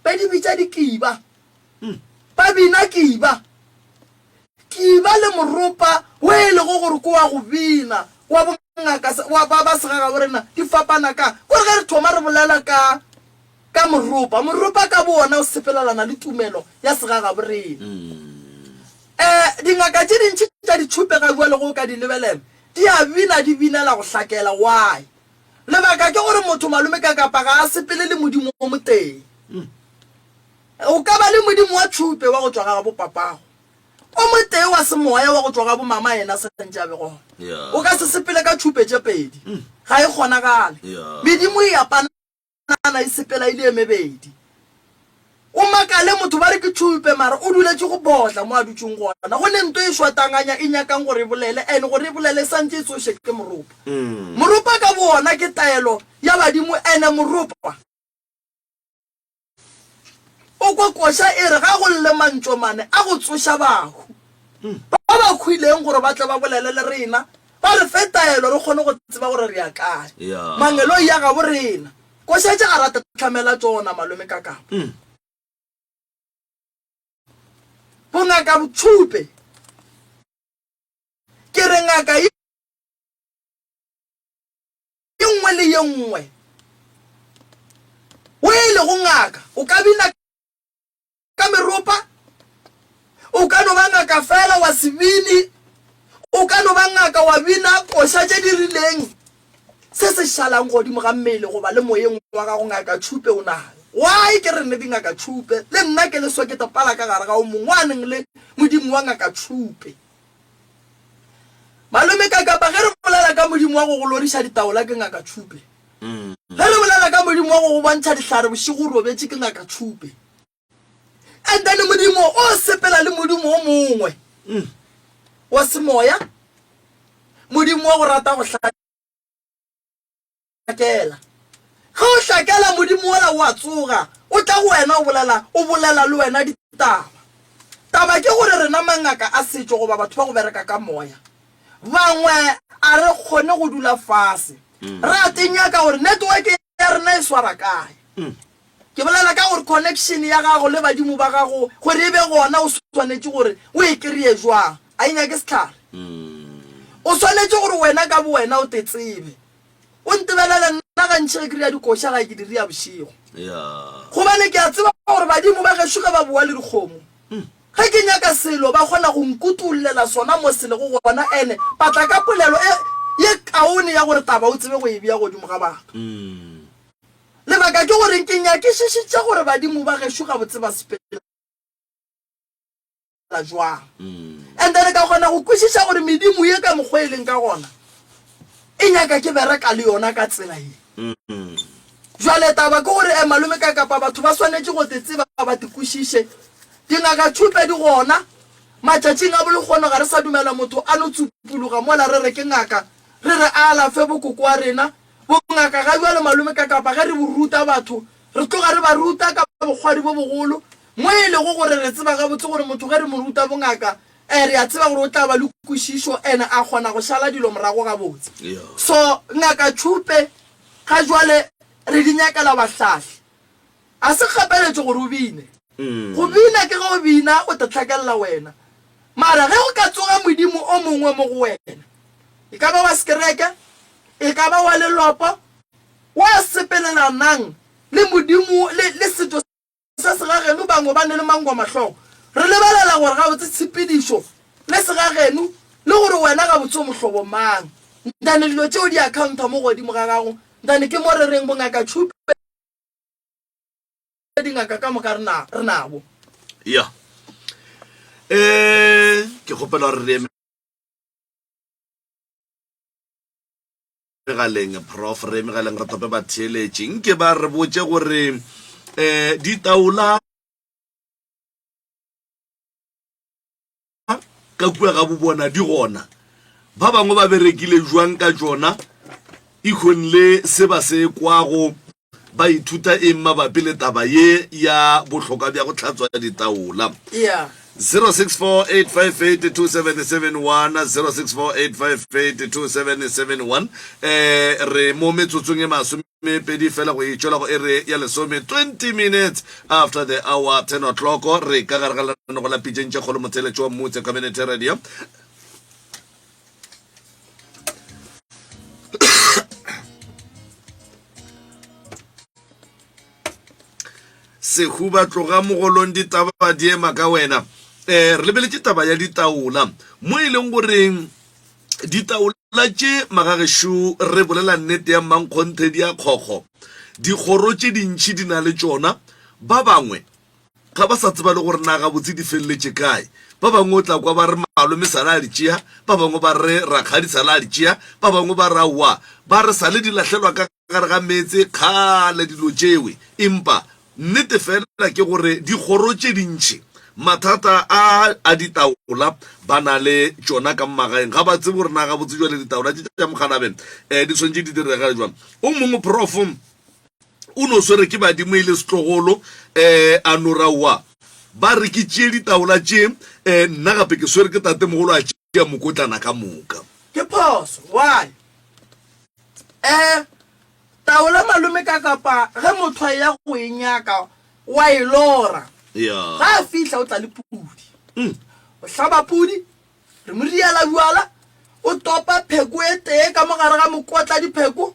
ba di bitša dikiba. Ba bina kiba. Kiba le moropa wo e lego gore ke wa go bina wa bongaka wa ba ba segagabo rena di fapana ka kore ge re thoma re bolela ka ka moropa, moropa ka bowona o sepelelana le tumelo ya segagabo rena. Um dingaka tše dintši tša ditšhupe ga bjale ge o ka di lebelela di a bina di binela go hlakela. Why? Lebaka ke gore motho malome ka kapa ga a sepele le Modimo o motee. O ka ba le modimo wa tšhupe wa go tšwa ga gabo papago, o motee wa semoya wa go tšwa ga bo mama yena sa ntše a be gona. O ka se sepele ka tšhupe tše pedi, ga e kgonagale. Medimo e a panana e sepela e le e mebedi. O makale motho ba re ke tšhupe mara o duletše go botla mo a dutšeng gona. Go ne nto e šwatanganya e nyakang gore e bolele and gore e bolele e santše e tsoše ke moropa. Moropa ka bowona ke taelo ya badimo and moropa. O kwa koša e re ga go lle mantšomane a go tsoša bahu, ba ba hwileng gore ba tle ba bolele le rena, ba re fe taelo re kgone go tseba gore re ya kae. Mangeloi a gabo rena. Koša tše ga ra tlhamela tšona, Malome Kakapa. Bongaka Botšhupe, Ke re ngaka ye nngwe le ye nngwe o e lego ngaka, o ka bina ka meropa, o ka no ba ngaka fela wa se bine, o ka no ba ngaka wa bina koša tše di rileng, se se šalang godimo ga mmele goba le moyeng wa gago ngaka tšhupe o nayo. Why ke re nne dingaka tšhupe, le nna ke leswa ke topala ka gare ga o mongwe wa neng le modimo wa ngaka tšhupe. Malome Kakapa, ge re bolela ka Modimo wa go go loriša ditaola ke Ngaka Tšhupe. Ge re bolela ka Modimo wa go go bontšha dihlare bošego o robetše ke Ngaka Tšhupe. And then Modimo o sepela le Modimo o mongwe wa semoya, Modimo wa go rata go hlakela. Ge o hlakela Modimo wola o a tsoga, o tla go wena o bolela, o bolela le wena ditaba. Taba ke gore rena mangaka a setšo goba batho ba go bereka ka moya, bangwe a re kgone go dula fase ra te nyaka gore network ya rena e swara kae. Ke bolela ka gore connection ya gago le badimo ba gago gore e be gona o swanetše gore o e kry-e jwang, a e nyake sehlare. O swanetše gore wena ka bowena o te tsebe. O ntebelele nna gantši ge ke ria dikoša gae ke di ria bošego. Gobane ke a tseba gore badimo ba gešo ge ba boa le dikgomo, ge ke nyaka selo ba kgona go nkutollela sona mo se lego gona ene ba tla ka polelo e ye kaone ya gore taba o tsebe go e bea godimo ga batho. Lebaka ke gore ke nyakišišitše gore badimo ba gešo gabotse ba sepela. jwang. And then ka kgona go kwešiša gore medimo ye ka mokgwa e leng ka gona e nyaka ke bereka le yona ka tsela ye. Jwale taba ke gore eh, malome ka kapa batho ba swanetše go te tseba ba te kwešiše. Dingaka tšhupe di gona. Matšatšing a bolekgono ga re sa dumela motho a no tsupuluga mola re re ke ngaka, re re a alafe bokoko wa rena. Bongaka ga bjale malome ka kapa ge re bo ruta batho Re tloga re ba ruta ka bokgwari bo bogolo, mo e lego gore re tseba gabotse gore motho ge re mo ruta bongaka, eh, re a tseba gore o tla ba le kwešišo and a kgona go šala dilo morago gabotse. So, Ngaka Tšhupe, ga jwale re di nyakela bahlahli. A se kgapeletšo gore o bine. Go bina ke ge o bina o te hlakelela wena. Mara ge go ka tsoga modimo o mongwe mo go wena, e ka ba wa sekereke, e ka ba wa leloko, Wa sepelelanang le Modimo le, le setšo sa segageno, bangwe ba ne le mangwamahlogo. Re lebelela gore gabotse tshepedišo le segageno, le gore wena gabotse o mohlobo mang. Ntane dilo tšeo di accountwa mo godimo ga gago, ntane ke mo re reng bongaka Tšhupe. dingaka ka moka re na re nabo. Ya. Eh, ke kgopela gore re megaleng prof re megaleng re tope batheeletši nke ba re botše gore um ditaola ka kua ga bobona di gona ba bangwe ba berekile jwang ka tšona ikhong le se ba se kwago ba ithuta eng mabapi le taba ye ya bohlokwa bja go hlatswa ditaola Yeah. 0648582771 0648582771 eh re mo metsotsong e masomepedi fela go e tšwela go ere ya lesome 20 minutes after the hour 10 o'clock re ka gare ga lenanego la pitšeng tše kgolo motheletšo wa mmutse community radio Sehuba tloga mogolong ditaba di ema ka wena. Um re lebeletše taba ya ditaola mo e leng gore ditaola tše magagešo re bolela nnete ya mmankgonthe di a kgokgo. Dikgoro tše dintši di na le tšona ba bangwe Ga ba sa tseba le gore na gabotse di feleletše kae. Ba bangwe o tla kwa ba re malome sale a di tšea, ba bangwe ba re rakgadi sale a di tšea, ba bangwe ba re aowa, ba re sale di lahlelwa ka gare ga meetse kgale dilo tšewe. Empa nnete fela ke gore dikgoro tše dintši mathata a a ditaola ba na le tšona ka magaeng. Ga ba tsebe gore na gabotse jwale ditaola tše tša mokgalabe um di swanetše di direga jwang. O mongwe prof. O no swere ke badimo e le setlogolo um a no ra wa ba re ke tšee ditaola tše um nna gape ke swere ke tatemogolo a tšea mokotlana ka moka. Ke phoso why um taola malome ka kapa ge motho a eya go e nyaka wa e lora Ya. ga a fihla o tla le pudi o hlaba pudi re mo riela bjala o topa pheko e tee ka mo gare ga mokotla dipheko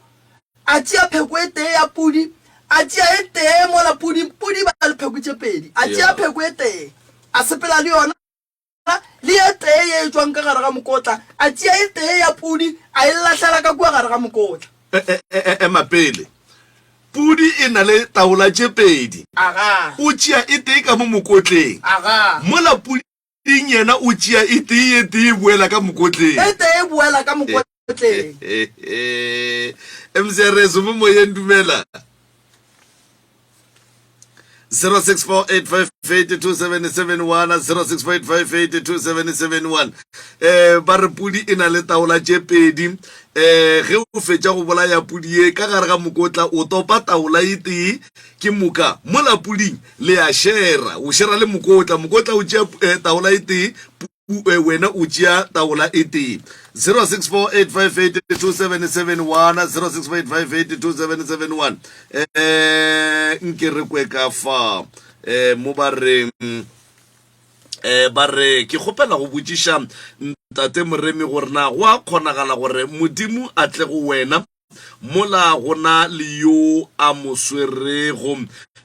A tšea pheko e tee ya pudi, a tšea e tee mola pudi, pudi ba le pheko tše pedi. A tšea pheko e tee, a sepela le yona, le e tee ye e tšwang ka gare ga mokotla, a tšea e tee ya pudi, a e lahlela ka kua gare ga mokotla. E, e, e, ema pele. Pudi e na le taola tše pedi. Aga. O tšea e tee ka mo mokotleng. Aga. Mola puding yena o tšea e tee, e tee e boela ka mokotleng. E tee e boela ka mokotleng. MCRS mo moyeng dumela 0648582771 0648582771 eh ba re pudi e na le taola tše pedi eh ge o fetša go bolaya pudi ye ka gare ga mokotla o topa taola e tee ke moka mola puding le a shera o shera le mokotla mokotla o tšea eh, taola e tee wena o tšea taola e tee 0648582771 0648582771 eh nke re kwe ka fa eh mo ba reng eh ba re ke kgopela go botšiša ntate moremi gore na go a kgonagala gore modimo a tle go wena Mola go na le yo a mo swerego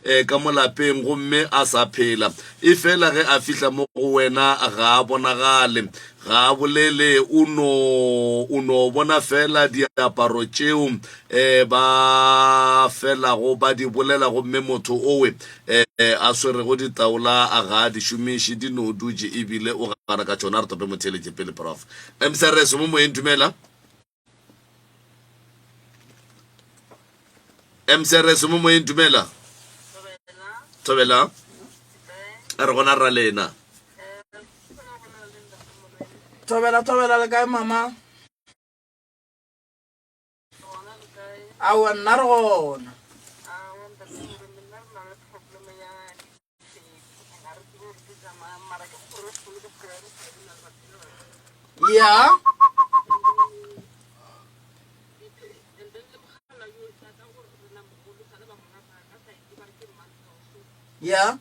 eh, ka mo lapeng gomme a sa phela, efela ge a fihla mo go wena ga a bonagale, ga a bolele, o no, o no bona fela diaparo tšeo eh, ba felago ba di bolela gomme motho owe eh, a swerego ditaola ga a di šomiše, di no dutše ebile o gana ka tšona. Re tope motheeletše pele, Prof. MCRS mo moyeng, dumela. MCRS mo moyeng dumela thobela a re gona ra lena thobela thobela le kae mama aowa nna re gona ya ya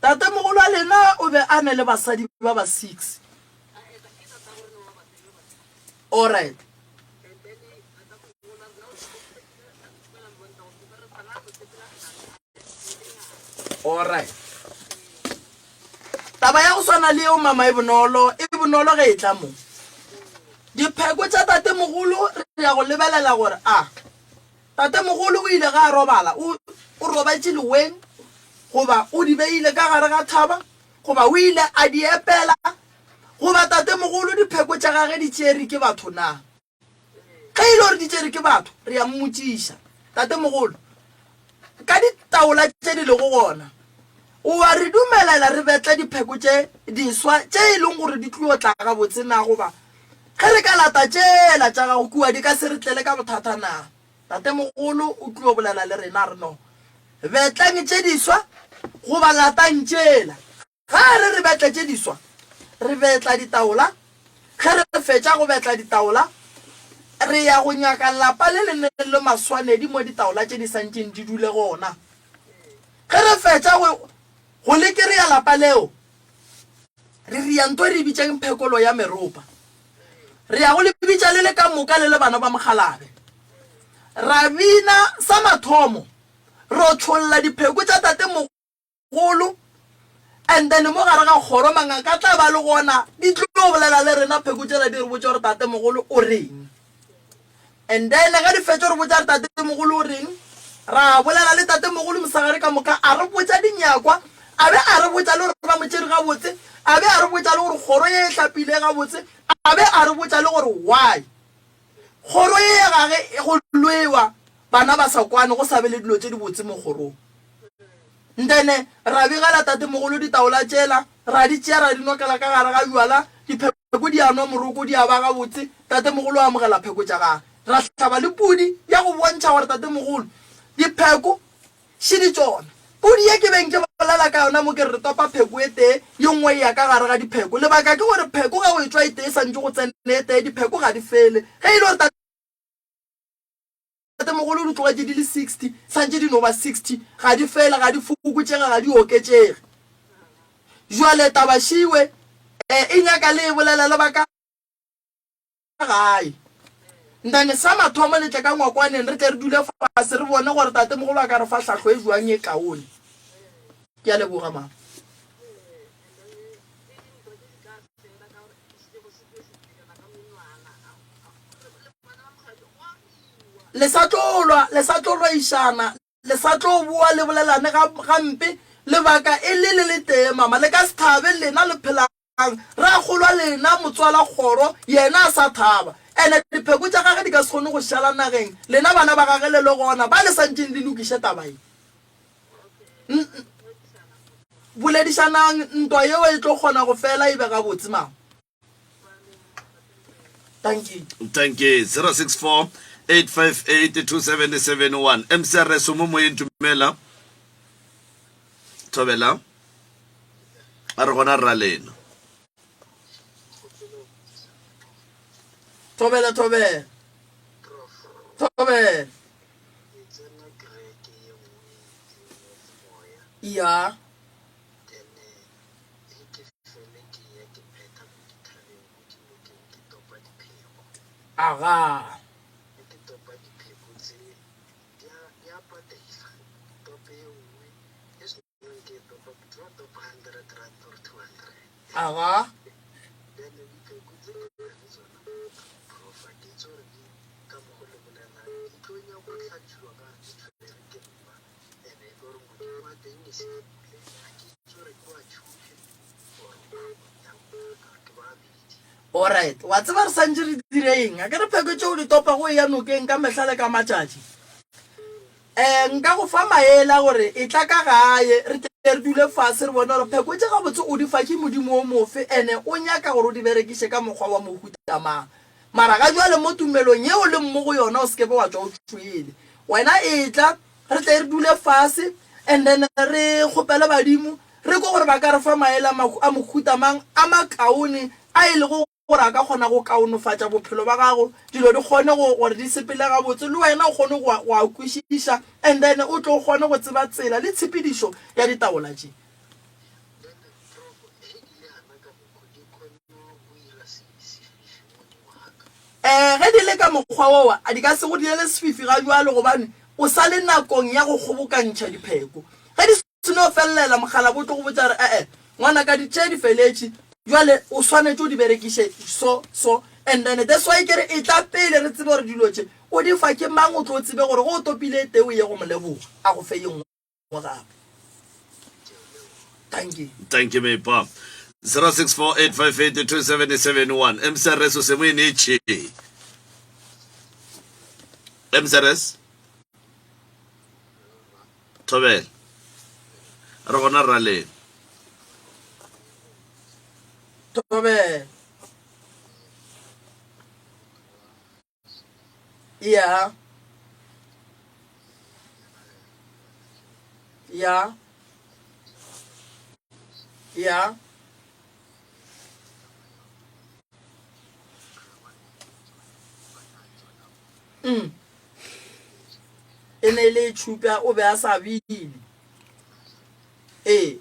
Tatemogolo wa lena o be a ne le basadi ba ba six. Alright. Alright. Taba ya go swana le yeo mama e bonolo, e bonolo ge e tla mo. Dipheko tša tatemogolo re ya go lebelela gore a tatemogolo o ile ge a robala o o robetše leweng goba o di beile ka gare ga thaba goba o ile a di epela goba tatemogolo dipheko tša gage di tšere ke batho na. Ge e le gore di tšere ke batho, re ya mmotšiša, Tatemogolo, ka ditaola tše di lego gona, o a re dumelela re betle dipheko tše diswa tše e leng gore di tlio tla gabotse na? Goba ge re ka lata tšela tša gago kua, di ka se re tlele ka bothata na? Tatemogolo o tlio bolela le rena a re, No, betleng tše diswa goba latang tšela. Ga a re re betle tše diswa, re betla ditaola. Ge re fetša go betla ditaola, re ya go nyaka lapa le le neng le maswanedi mo ditaola tše di santšeng di dule gona. Ge re fetša go, go le kereya lapa leo, re ria nto e re e bitšang phekolo ya meropa. Re ya go le bitša le le ka moka le le bana ba mokgalabje. Ra bina sa mathomo, ro tšholla dipheko tša tate Golo, and then mo gare ga kgoro mangaka a tla ba le gona, di tlo bolela le rena pheko tšela di re botša gore tatemogolo o reng. And then ge di fetša re botša gore tatemogolo o reng, ra bolela le tatemogolo mosegare ka moka, a re botša dinyakwa, a be a re botša le gore ba mo tšere gabotse, a be a re botša le gore kgoro ye e hlapile gabotse, a be a re botša le gore why. Kgoro ye ya gage go lwewa, bana ba sa kwane, go sa be le dilo tše dibotse mo kgorong. Ntene ra begela tatemogolo ditaola tšela, ra di tšea ra di nokela ka gare ga bjala, dipheko di a nwa moroko di a ba gabotse, tatemogolo a amogela pheko tša gage. Ra hlaba le pudi ya go bontšha gore tatemogolo dipheko šidi tšona. Pudi ye ke beng ke bolela ka yona mo ke re re topa pheko e tee, ye nngwe e ya ka gare ga dipheko. Lebaka ke gore pheko ge go etšwa e tee e santše go tsena e tee, dipheko ga di fele. Ge e le gore tatemogolo o di tlogetše di le 60, santše di no ba 60, ga di fele, ga di fokotšege, ga di oketšege. Jwale taba šiwe e nyaka le e bolele le ba ka gae. Ntane sa mathomo le tle ka ngwakwaneng re tle re dule fase re bone gore tatemogolo a ka re fa hlahlo e jwang e kaone. Ke a leboga mama. Le sa tlo lwa, le sa tlo lwaišana, le sa tlo boa le bolelane ga, gampe, lebaka e le le letee mama, le ka se thabe lena le phela Ra kgolwa lena motswala kgoro yena a sa thaba. Ene dipheko tša gage di ka se kgone go šala nageng lena bana ba gage le le gona ba le sa ntšeng le lokiše taba ye. Boledišanang ntwa yeo e tlo kgona go fela e be gabotse mama. Dankie. Dankie. 064 858 2771 MCRS o mo moyeng dumela. Thobela. A re gona rra lena. Thobela thobela. Thobela. Ya. Aga. Aga. Alright, wa tseba re santše re dire eng? A ke re pheko tšeo di topa go eya nokeng ka mehla le ka matšatši. Um nka go fa maele a gore etla ka gae re tle re dule fase re bone gore pheko tše gabotse o di fa ke Modimo o mofe ene o nyaka gore o di berekiše ka mokgwa wa mohuta mang. Mara ga jwale mo tumelong ye o leng mo go yona o se ke be wa tšwa o tšwele. Wena etla re tle re dule fase and then re kgopele badimo re kwe gore ba ka re fa maele a mohuta mang a makaone a e lego gore a ka kgona go kaonofatša bophelo ba gago, dilo di kgone go, gore di sepele gabotse, le wena o kgone go, go a kwešiša, and then o tlo kgone go tseba tsela le tshepedišo ya ditaola tše. Ee, ge di le ka mokgwa woo, a di ka se go direle sefifi ga bjalo, gobane o sa le nakong ya go kgobokantšha dipheko. Ge di Se no felelela, mokgalabje o tlo go botša gore, E-e, ngwanaka, di tše di feletše, bjale o swanetše o di berekiše so, so. And then that's why ke re e tla pele re tsebe gore dilo tše o di fa ke mang o tlo tsebe gore ge o topile e tee o ye go mo leboga a go fe ye nngwe gape. Dankie. Thank you, Mepa. 0648582771 MCRS o se mo enetše. MCRS Thobela. Re gona raleng. Thobela. Ya. Ya. Ya. Mm. E ne e le tšhupa o be a sa bine. Ee.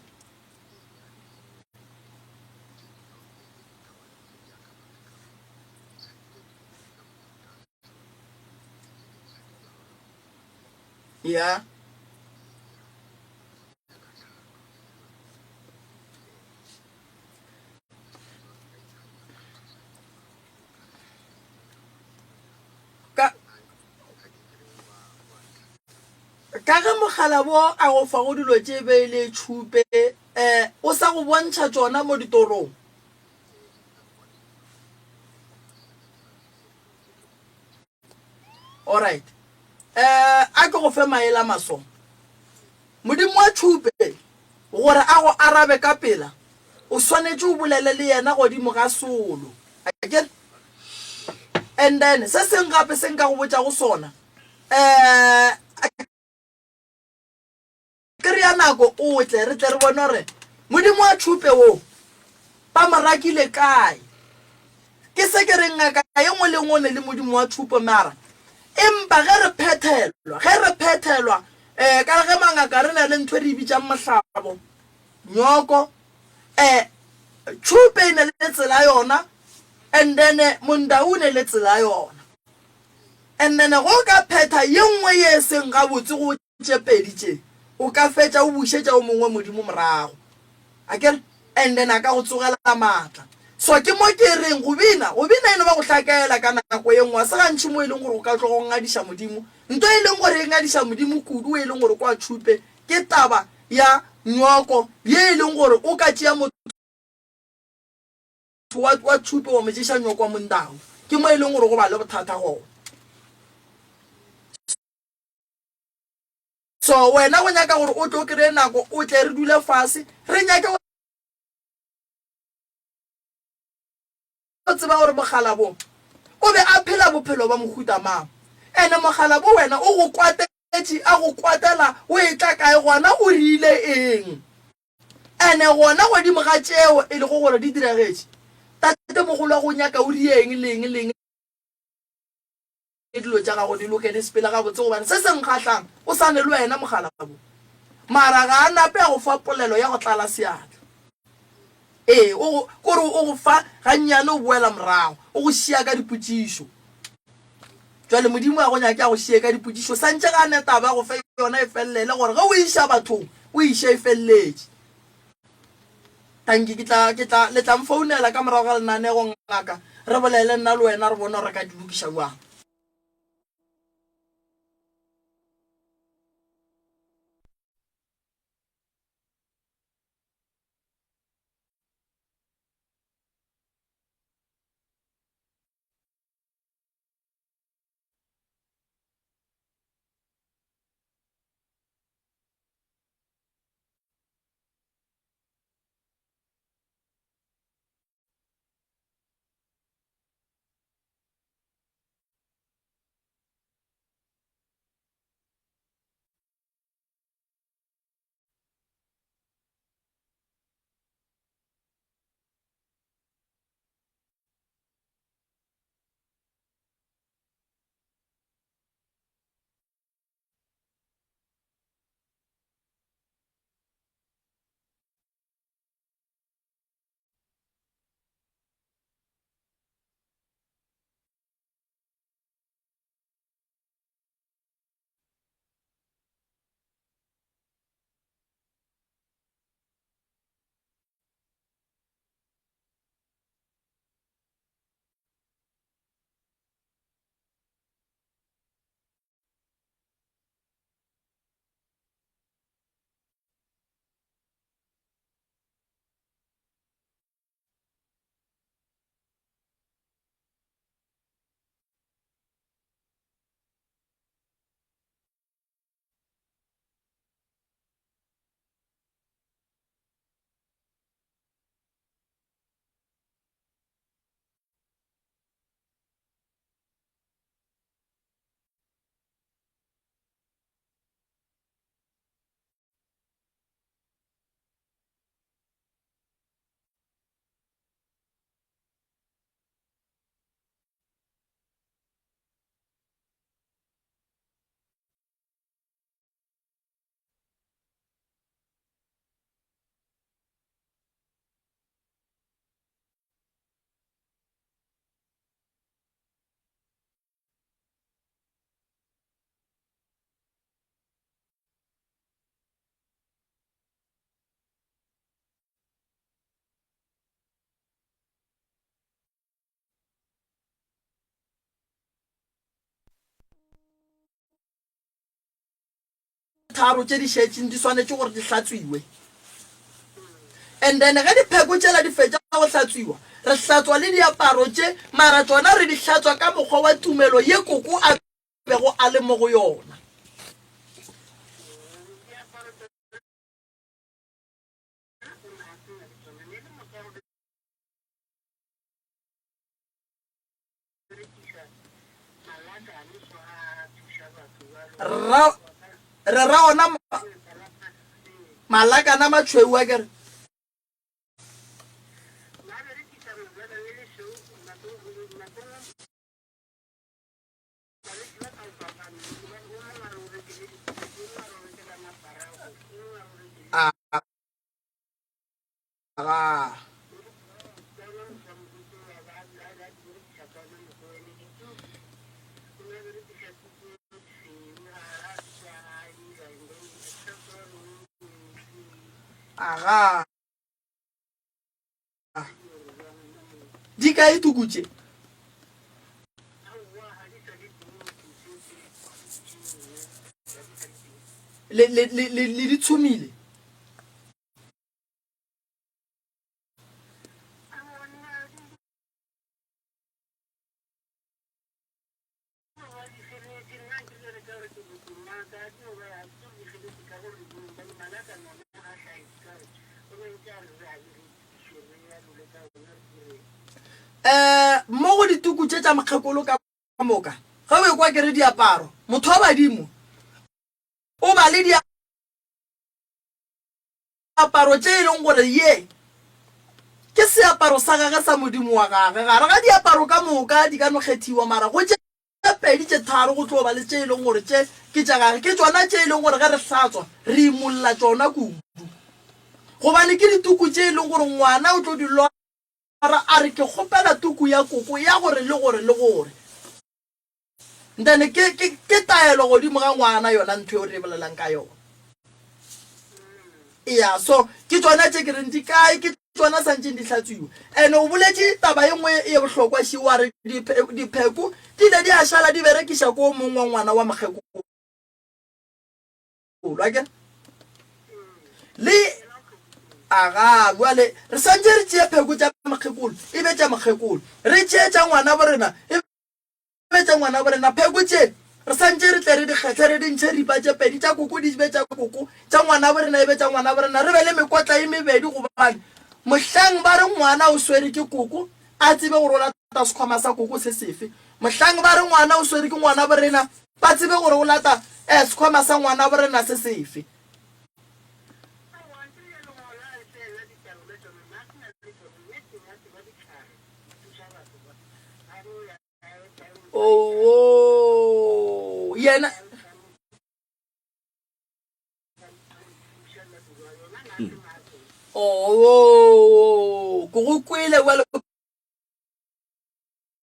Ya. Ka ka ge mokgalabo a go fago dilo tše be e le tšhupe, eh, o sa go bontšha tšona mo ditorong. Alright. Eh, a ke go fe maele a maso. Modimo wa tšhupe, gore a go arabe ka pela, o swanetše o bolele le yena godimo ga solo. Akere? And then, se seng gape se nka go botšago sona, eh, Kry-a nako o tle, re tle re bone gore Modimo wa tšhupe wo ba mo rakile kae. Ke se ke reng ngaka ye nngwe le nngwe o ne le Modimo wa tšhupo mara empa ge re phethelwa, ge re phethelwa um ka ge mangaka re na le ntho e re e bitsang mohlabo, nyoko, um tšhupe e ne le tsela yona and then mondau o ne le tsela yona. And then go ka phetha ye nngwe ye e seng gabotse go Tše pedi tše, o ka fetša o bušetša o mongwe Modimo morago. Akere? And then a ka go tsogela maatla. So ke mo ke reng, go bina, go bina e no ba go hlakaela ka nako ye nngwe. Ga se gantši mo e leng gore o ka tloga o ngadiša Modimo. Nto e leng gore e ngadiša Modimo kudu, e leng gore kwa tšhupe, ke taba ya nywako ye e leng gore o ka tšea motho wa, wa tšhupe wa mo tšeša nywako wa mondau. Ke mo e leng gore go ba le bothata gona. So wena go nyaka gore o tlo kry-e nako o tle re dule fase re nyake go tseba gore mokgalabo o be a phela bophelo ba mohuta mang. Ene mokgalabo wena o go kwatetše a go kwatela o etla kae gona o rile eng. Ene gona godimo ga tšeo e lego gore di diragetše tatemogolo wa go nyaka o rie eng le eng le eng. Dilo tša gago di loke di sepele gabotse gobane se se nkgahlang o sa ne le wena mokgalabo. Mara ga a nape a go fa polelo ya go tlala seatla. Ee, o go, kore o go fa gannyane o boela morago, o go šia ka dipotšišo. Jwale Modimo a go nyake a go šie ka dipotšišo, santše ga a ne taba a go fe yona e fellele gore ge o iša bathong o iše e felletše. Tanki, ke tla, ke tla, le tla mfounela ka morago ga lenanego, ngaka, re bolele nna le wena, re bone gore re ka di lokiša bjang. tharo tše di šetšeng di swanetše gore di hlatswiwe. And then ge dipheko tšela di fetša go hlatswiwa, re hlatswa le diaparo tše, mara tšona re di hlatswa ka mokgwa wa tumelo ye koko a bego a le mo go yona. Ra, re ra ona malakana a matšhweu a kere. Aga. Aga. Di kae tuku tše? Le le le le di tshumile? Um mo go dituku tše tša mokgekolo ka moka, ge o ekwa ke re diaparo, motho wa badimo o ba le diaparo tše e leng gore ye ke seaparo sa gage sa modimo wa gage. Gare ga diaparo ka moka di ka no kgethiwa, mara go tše pedi tše tharo go tlo ba le tše e leng gore tše ke tša gage. Ke tšona tše e leng gore ge re hlatswa re imolla tšona kudu, gobane ke dituku tše e leng gore ngwana o tlo di lora a re ke kgopela tuku ya koko ya gore le gore le gore. Then ke, ke, ke taelo godimo ga ngwana yona ntho eo re e bolelang ka yona. Eya, so ke tšona tše ke reng di kae, ke tšona santšeng di hlatswiwa. And o boletše taba e nngwe ye bohlokwa še, wa re dipheko di ile di a šala di berekiša ko mong wa ngwana wa mokgekolo, akere? Le, aga, bjale re santše re tšee pheko tša mokgekolo e be tša mokgekolo, re tšee tša ngwana borena e be tša ngwanabo rena. Pheko tše re sa ntše re tle re di kgethe, re di ntšhe ripa tše pedi, tša koko di be tša koko, tša ngwanabo rena e be tša ngwanabo rena, re be le mekotla e mebedi, gobane mohlang ba re ngwana o swere ke koko, a tsebe gore o lata sekhwama sa koko se sefe, mohlang ba re ngwana o swere ke ngwanabo rena, ba tsebe gore o lata eh, sekhwama sa ngwanabo rena se sefe. Oo, yena Oo, ke go kwele bjale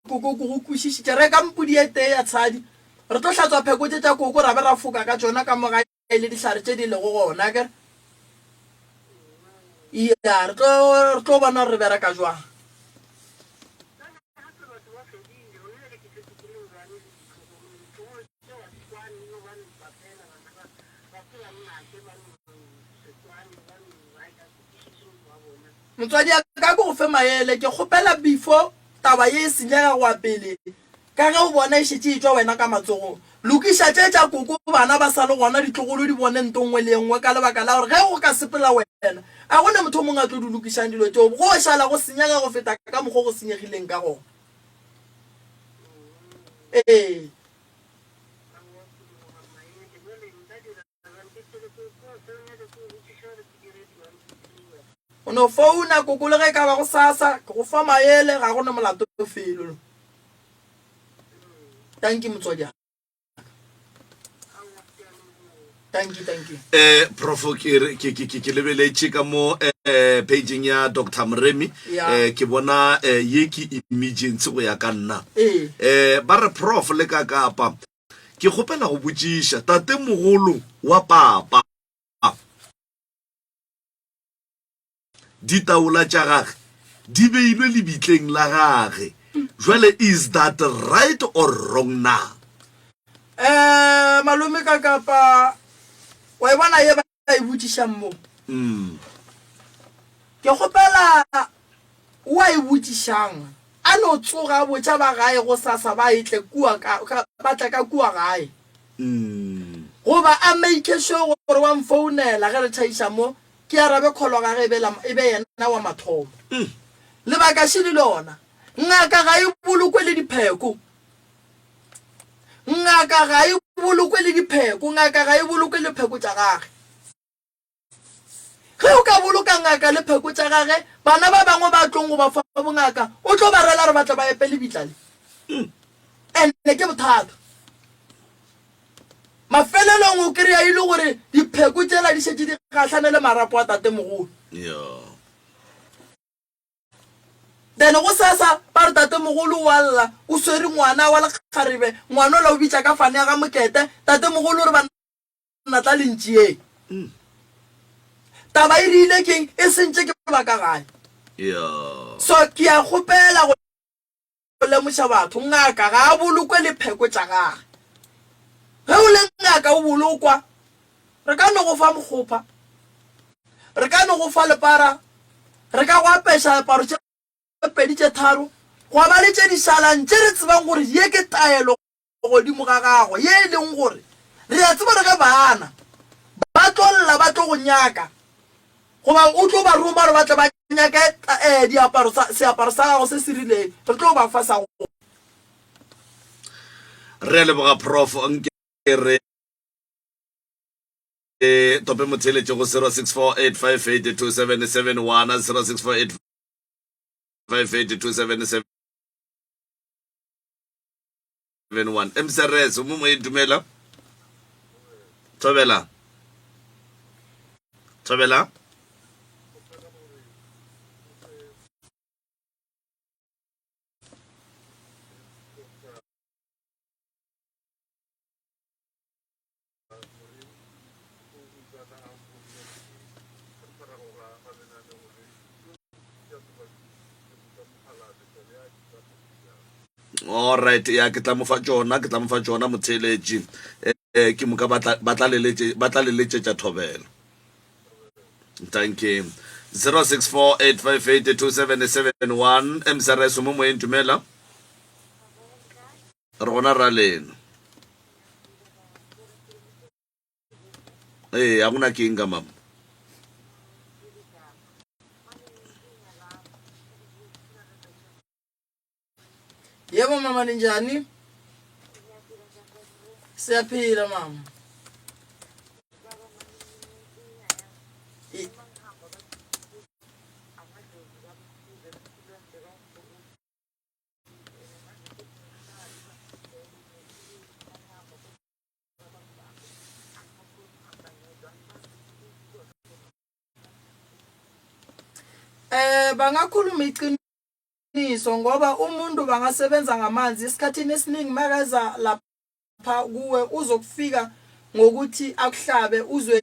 koko ke go kwešišitše. Reka mpudi e tee ya tshadi, re tlo hlatswa pheko tše tša koko ra be ra foka ka tšona ka mo gae le dihlare tše di lego gona akere. Ya, re tlo re tlo bona gore re bereka jwang. Motswadi a ka ke go fe maele, ke kgopela before taba ye e senyega go ya pele, Ka ge o bona e šetše e tšwa wena ka matsogong, lokiša tše tša koko bana ba sa le gona, ditlogolo di bone nto nngwe le ye nngwe ka lebaka la gore ge go ka sepela wena, a go ne motho o mongwe a tlo di lokišang dilo tšeo, go šala go senyega go feta ka mokgo go senyegileng ka gona. Ee. O no founa koko le ge e ka ba gosasa, ke go fa maele, ga go ne molato felo. Tanki motswadi wa ka. Tanki, tanki. Eh, Profo ke re- ke ke ke ke lebeletše ka mo eh pageng ya Dr. Moremi Ya. eh ke bona eh, ye ke emergency go ya ka nna. Ee. Eh ba re Prof le ka kapa Ke kgopela go botšiša, tatemogolo wa papa, ditaola tša gage di beilwe lebitleng la gage, jwale is that right or wrong na? Eh, malome ka kapa. Wa e bona ye ba e botšišang mo? Ke kgopela o a e botšišang a no tsoga a botša ba gae gosasa ba etle kua ka, ka, ba tle ka kua gae. Goba a make sure gore wa mfounela ge re tšhaiša mo, ke arabe call gage e be la, e be yena wa mathomo. Lebaka šele lona, ngaka ga e bolokwe le dipheko. Ngaka ga e bolokwe le dipheko, ngaka ga e bolokwe le pheko tša gage. Ge o ka boloka ngaka le pheko tša gage, bana ba bangwe ba tlong go ba fa bongaka, o tlo ba rela re batla ba epe lebitla le. Ene ke bothata. Mafelelong o kry-a e le gore dipheko tšela di šetše di gahlane le marapo a tatemogolo. Then gosasa ba re tatemogolo o a lla, o swere ngwana wa lekgarebe, ngwana ola o bitša ka fane ya ga Mokete, tatemogolo o re banna tla le ntšeeng. Taba e rile keng e sentše ke ba ka gae. So ke a kgopela go lemoša batho, ngaka ga a bolokwe le pheko tša gage. Ge o le ngaka o bolokwa, re ka no go fa mokgopha, re ka no go fa lepara, re ka go apeša aparo tše pedi tše tharo, gwa ba le tše di šalang tše re tsebang gore ye ke taelo godimo ga gagwe, ye e leng gore re a tseba gore ge baana ba tlo lla ba tlo go nyaka, goba o tlo ba roma gore ba tle ba nyake eh, diaparo sa, seaparo sa gago se se rileng, re tlo ba fa sa go. Re a leboga Prof. Nke re tope motheeletši go 0648582771, 0648582771. 71 mcrs o mo moyeng dumela thobela thobela Alright, ya ke tla mo fa tšona, ke tla mo fa tšona motheeletši. Eh, ke moka ba tla ba tla leletše ba tla leletšetša thobela. Thank you. 0648582771 MCRS mo moyeng dumela. Re gona ra lena. Ee, a gona ke eng ka mama? Yebo mama ninjani? Siyaphila mama. Eh bangakhuluma iqiniso ngoba umuntu bangasebenza ngamanzi esikhathini esiningi makeza lapha kuwe uzokufika ngokuthi akuhlabe uzwe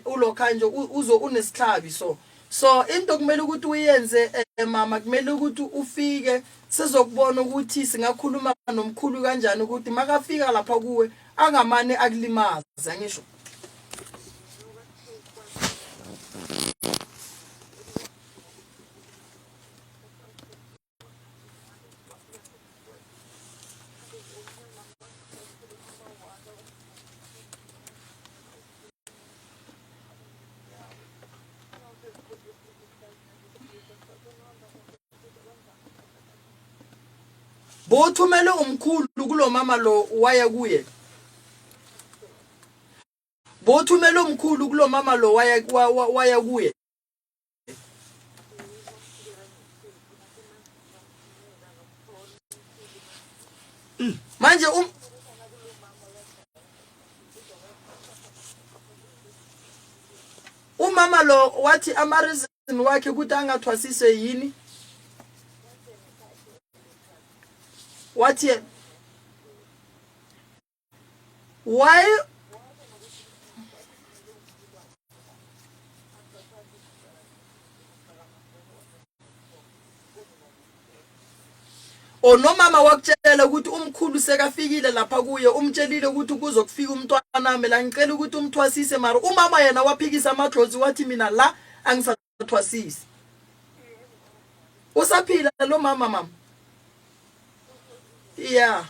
ulokha nje uzo unesihlabi so so into kumele ukuthi uyenze eh, mama kumele ukuthi ufike sizokubona ukuthi singakhuluma nomkhulu kanjani ukuthi makafika lapha kuwe angamane akulimaze angisho. Bowuthumele umkhulu kulo mama lo waya kuye. Bowuthumele umkhulu kulo mama lo waya waya kuye. Manje um Umama lo wathi ama reason wakhe ukuthi angathwasise yini? Wathi why Or nomama wakutshela ukuthi umkhulu sekafikile lapha kuye umtshelile ukuthi kuzokufika umntwanami la ngicela ukuthi umthwasise mara umama yena waphikisa amadlozi wathi mina la angisathwasisi. Usaphila lo mama mama? Yeah.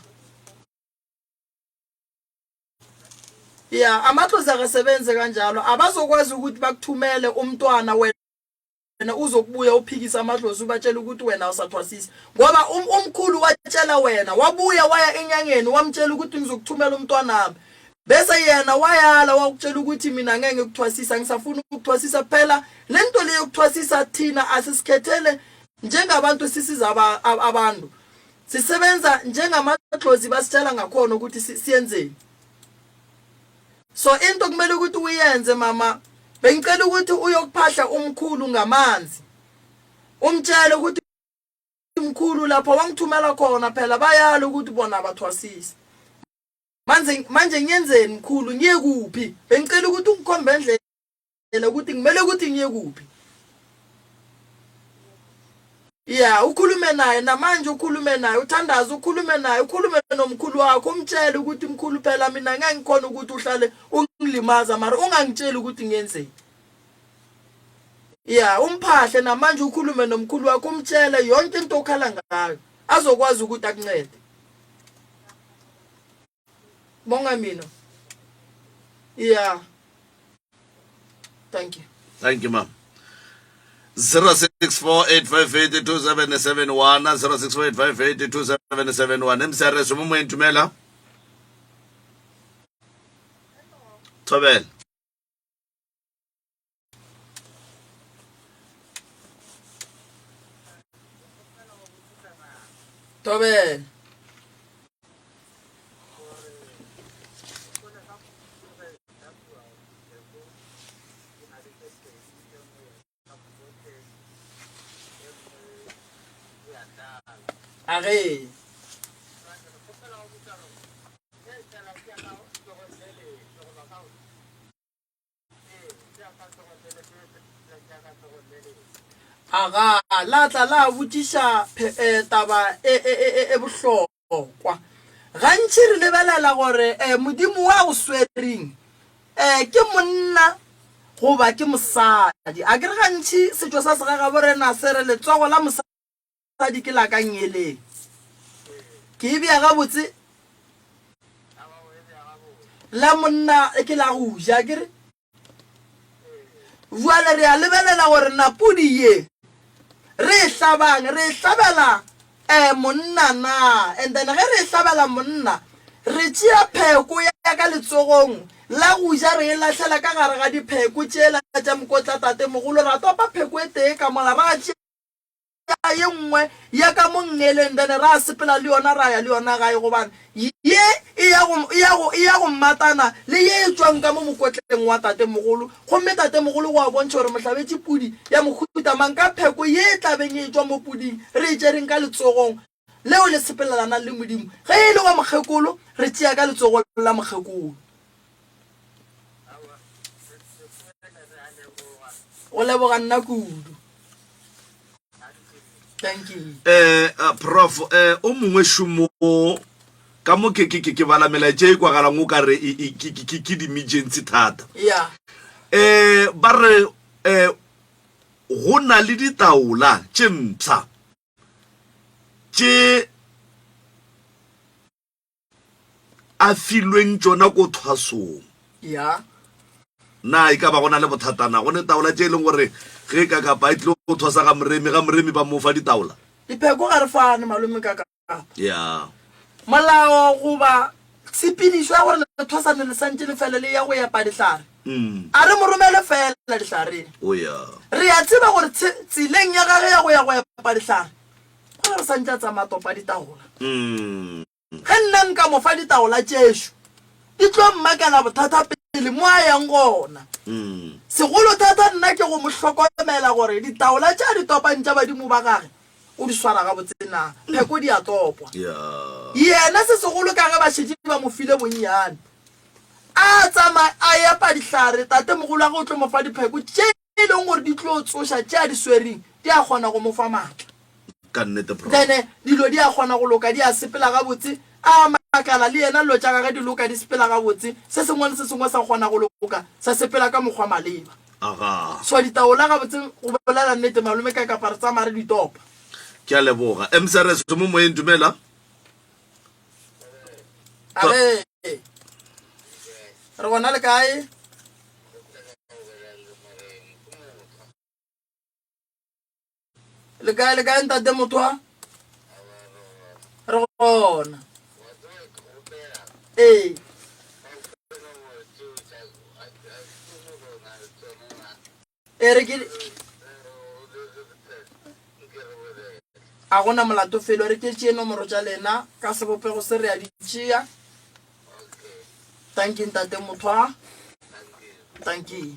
Yeah, amadlozi akasebenze kanjalo abazokwazi ukuthi bakuthumele umntwana wena wena uzokubuya uphikisa amadlozi ubatshela ukuthi wena awusathwasisi ngoba um, umkhulu watshela wena wabuya waya enyangeni wamtshela ukuthi ngizokuthumela umntwanami bese yena wayala wakutshela ukuthi mina ngeke ngikuthwasisa ngisafuna ukuthwasisa phela le nto le yokuthwasisa thina asisikhethele njengabantu sisiza abantu sisebenza njengamadlozi basitshela ngakhona ukuthi siyenzeni So into kumele ukuthi uyenze mama bengicela ukuthi uyokuphahla umkhulu ngamanzi umtshele ukuthi mkhulu lapho wangithumela khona phela bayala ukuthi bona abathwasisi manje manje ngiyenzeni mkhulu ngiye kuphi bengicela ukuthi ungikhombe endlela ukuthi ngimele ukuthi ngiye kuphi Ya, ukhulume naye namanje ukhulume naye uthandaze ukhulume naye ukhulume nomkhulu wakho umtshele ukuthi mkhulu phela mina ngeke ngikhona ukuthi uhlale ungilimaza mara ungangitsheli ukuthi ngiyenzeni. Ya, umphahle namanje ukhulume nomkhulu wakho umtshele yonke into okhala ngayo azokwazi ukuthi akuncede. Bonga mina. Yeah. Thank you. Thank you, ma'am. 0648582771 0648582771 MCRS mo moeng dumela. Thobela. Thobela. A re. Aga, la tla la botšiša eh, taba e, e, e, e, e bohlokwa. Gantši re lebelela gore eh, Modimo wa go swereng eh, ke monna goba ke mosadi. A ke re gantši setšo sa segagabo rena se re letsogo la mosadi ke la ka ngeleng. Ke e bea gabotse? La monna ke la go ja, ke re? Bjale re a lebelela gore na pudi ye re e hlabang re e hlabela um monna na, and then ge re e hlabela monna re tšea pheko ya ka letsogong la go ja re e lahlela ka gare ga dipheko tšela tša mokotla tatemogolo, ra topa pheko e tee ka mola ra tšea ye nngwe ya ka mo nngeleng then ra sepela le yona ra ya le yona gae gobane ye e ya go, e ya go, e ya go mmatana le ye e tšwang ka mo mokotleng wa tatemogolo. Gomme tatemogolo go a bontšha gore mohlabetše pudi ya mohuta mang ka pheko ye e tla beng e tšwa mo puding re e tšereng ka letsogong leo le sepelelanang le Modimo. Ge e le wa mokgekolo re tšea ka letsogong la mokgekolo. Go leboga nna kudu. Thank you. Eh, uh, prof eh, o mongwe šomo ka mo ke ke ke ke bala melaetša e kwagalang o ka re e- e- ke ke- ke- ke di-emergency thata Yeah. eh ba re eh go na le ditaola tše mpsha tše a filweng tšona ko thwasong. Ya. Na e ka ba go na le bothata na? Go ne taola tše e leng gore ge ka kapa e tlile go thwasa ga moremi, ga moremi ba mo fa ditaola? Dipheko ga re fane, malome ka kapa. Ya. Molao goba tshepedišo ya gore lethwasane le santše le fele le ya go epa dihlare, a re mo romele feela dihlareng. O ya. Re a tseba gore tseleng ya gage ya go ya go epa dihlare, go re santše a tsamaya topa ditaola. Ge nna nka mo fa ditaola tšešo, di tlo mmakela bothata pele mo a yang gona. Segolothata nna ke go mo hlokomela gore ditaola tše a di topang tša badimo ba gage o di swara gabotse na. Pheko di a topwa. Yena se segolo ka ge ba šetše ba mo file bonnyane, a tsamaya a epa dihlare, tatemogolo wa gagwe o tlo mo fa dipheko tše e leng gore di tlo tsoša tše a di swereng, di a kgona go mo fa maatla. Ka nnete, Prof. Then dilo di a kgona go loka, di a sepela gabotse. A makala, le yena dilo tša gage di loka, di sepela gabotse. Se sengwe le se sengwe sa kgona go loka, sa sepela ka mokgwa maleba. Agaa. So ditaola gabotse, go bolela nnete, malome ka kapa re tsamaya re di topa. Ke a leboga. MCRS, mo moyeng, dumela. A ge. Re gona le kae? Le kae, le kae ntate Mothwa? Re gona. Ee. E re ke a gona molato felo re ke tšee nomoro tša lena ka sebopego se re a di tšea. Tanki ntate Mothwa. Tanki.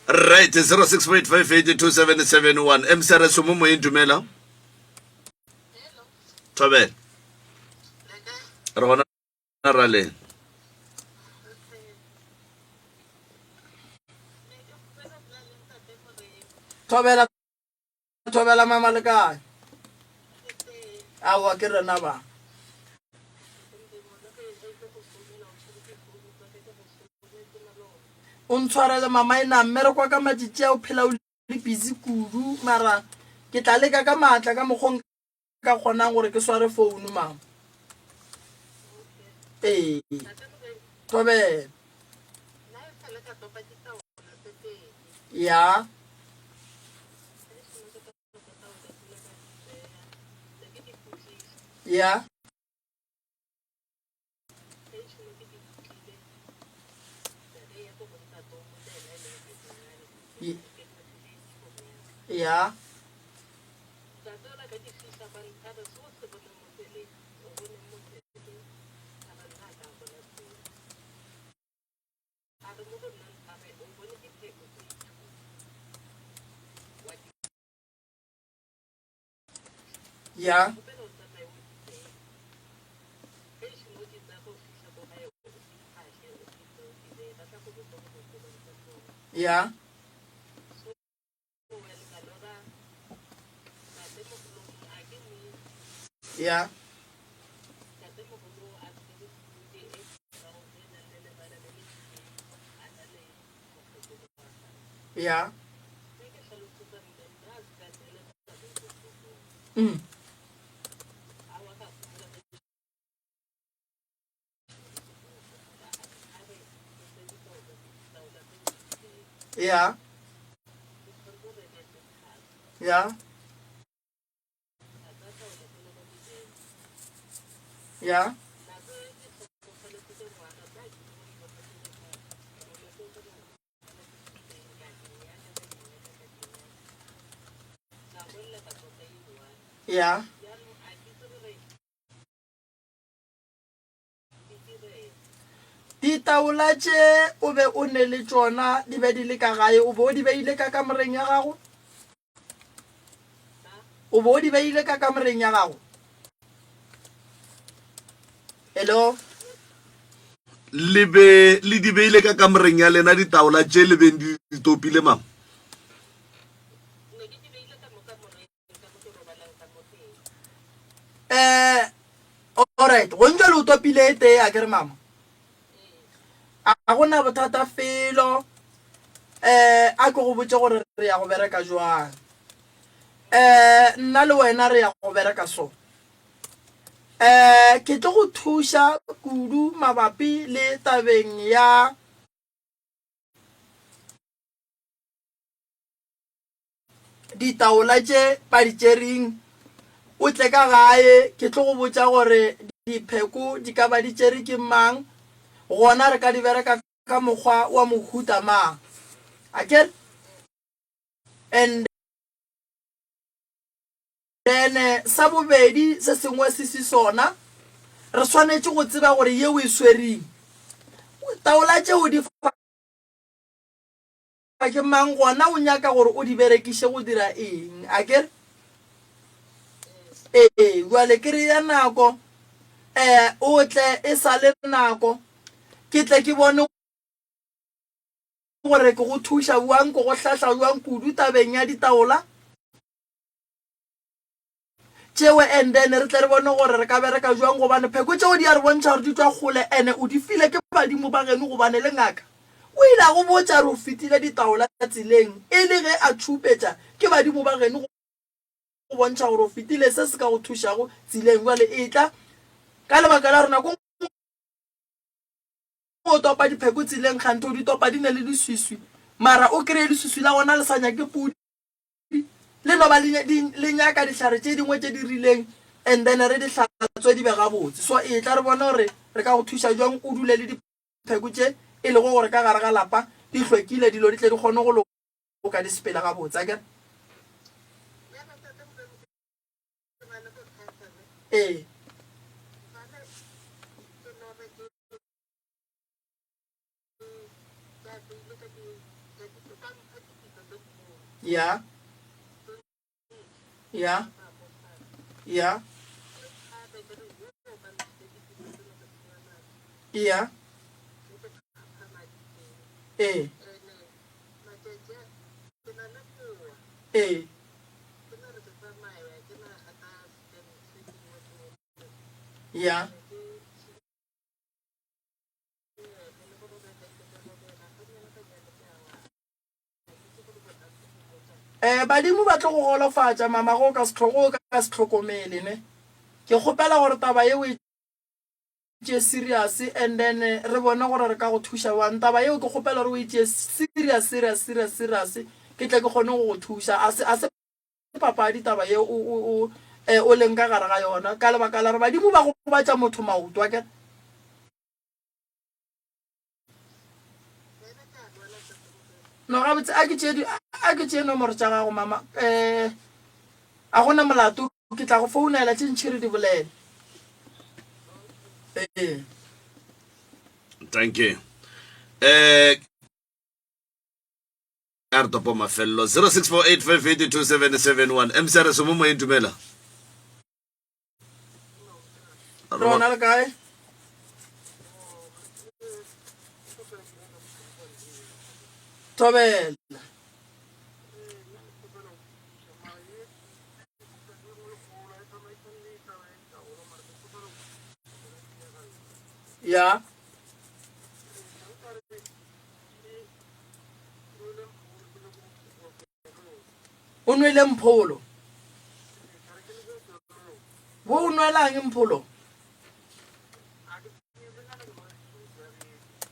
Right, 0685827771. MCRS mo moyeng dumela. Thobela. Re gona raleng. Thobela Thobela mama le kae? Aowa ke rena ba. O ntshwarele mama e na mmereko wa ka matšatši a o phela o le busy kudu mara ke tla leka ka maatla ka mokgwa nka kgonang gore ke sware founu mama. Ee. Thobela. Ya. Ya. Ya. Ya. Ya. Ya. Ya. Mm. Ya. Ya. Ya. Ya. Ditaola tše o be o ne le tšona di be di le ka gae, o be o di beile ka kamoreng ya gago? O be o di beile ka kamoreng ya gago? Hello? Le be le di beile ka kamoreng ya lena ditaola tše le beng di di topile, mama? Eh, alright, go ntšwa le o topile e tee a kere mama? A go na bothata felo. Eh, a ke go botše gore re ya go bereka jwang. Eh, nna le wena re ya go bereka so. Eh, ke tlo go thuša kudu mabapi le tabeng ya Ditaola tše ba di tšering, o tle ka gae, ke tlo go botša gore dipheko di ka ba di tšere ke mang, gona re ka di bereka ka mokgwa wa mohuta mang. Akere? And then sa bobedi se sengwe se se sona, re swanetše go tseba gore yeo e swereng taola tšeo di fa Ke mang gona o nyaka gore o di berekiše go dira eng? Akere? Ee, bjale ke re ya nako, eh, o tle e sa le nako, ke tle ke bone. gore ke go thuša bjang, ke go hlahla bjang kudu tabeng ya ditaola tšeo and then re tle re bone gore re ka bereka bjang gobane pheko tšeo di a re bontšha gore di tšwa kgole ene o di file ke badimo ba geno gobane le ngaka o ile a go botša re o fetile ditaola tseleng e le ge a tšhupetša ke badimo ba geno go bontšha gore o fetile se se ka go thušago tseleng bjale etla ka lebaka la gore nako o topa dipheko tseleng kganthe o di topa di ne le leswiswi mara o kry-e leswiswi la gona le sa nyake pudi le no ba le nyaka dihlare tše dingwe tše di rileng and then re di hlatswe di be gabotse. So etla re bone gore re ka go thuša jwang o dule le dipheko tše e lego gore ka gare ga lapa di hlwekile, dilo di tle di kgone go loka di sepele gabotse, akere? Ee. Ya. Ya. Ya. Ya. Ee. Ee. Ya. Eh, badimo ba tlo go golofatša mama go ka se go ka se hlokomele ne. Ke kgopela gore taba ye o e tšee serious and then re bone gore re ka go thuša bjang. Taba yeo ke kgopela gore o e tšee serious serious serious serious ke tle ke kgone go go thuša. A se a se papadi taba ye o o o eh, o leng ka gare ga yona ka lebaka la gore badimo ba gobatša motho maoto akere. No gabotse a ke tšee a ke tšee nomoro tša gago mama um a gona molato ke tla go founela tše ntšhi re di bolele ee. Thank you. Eh a re topo mafelelo 0648582771 MC re somo moyeng dumela. Re gona le kae? Thobela. Ya. O nwele mpholo. Wo o nwelang mpholo?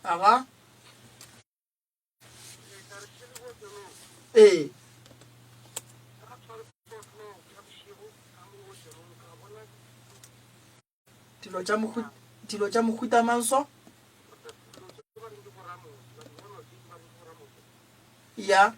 Aga. Ee. Dilo tša mohuta, dilo tša mohuta mang so? Ya.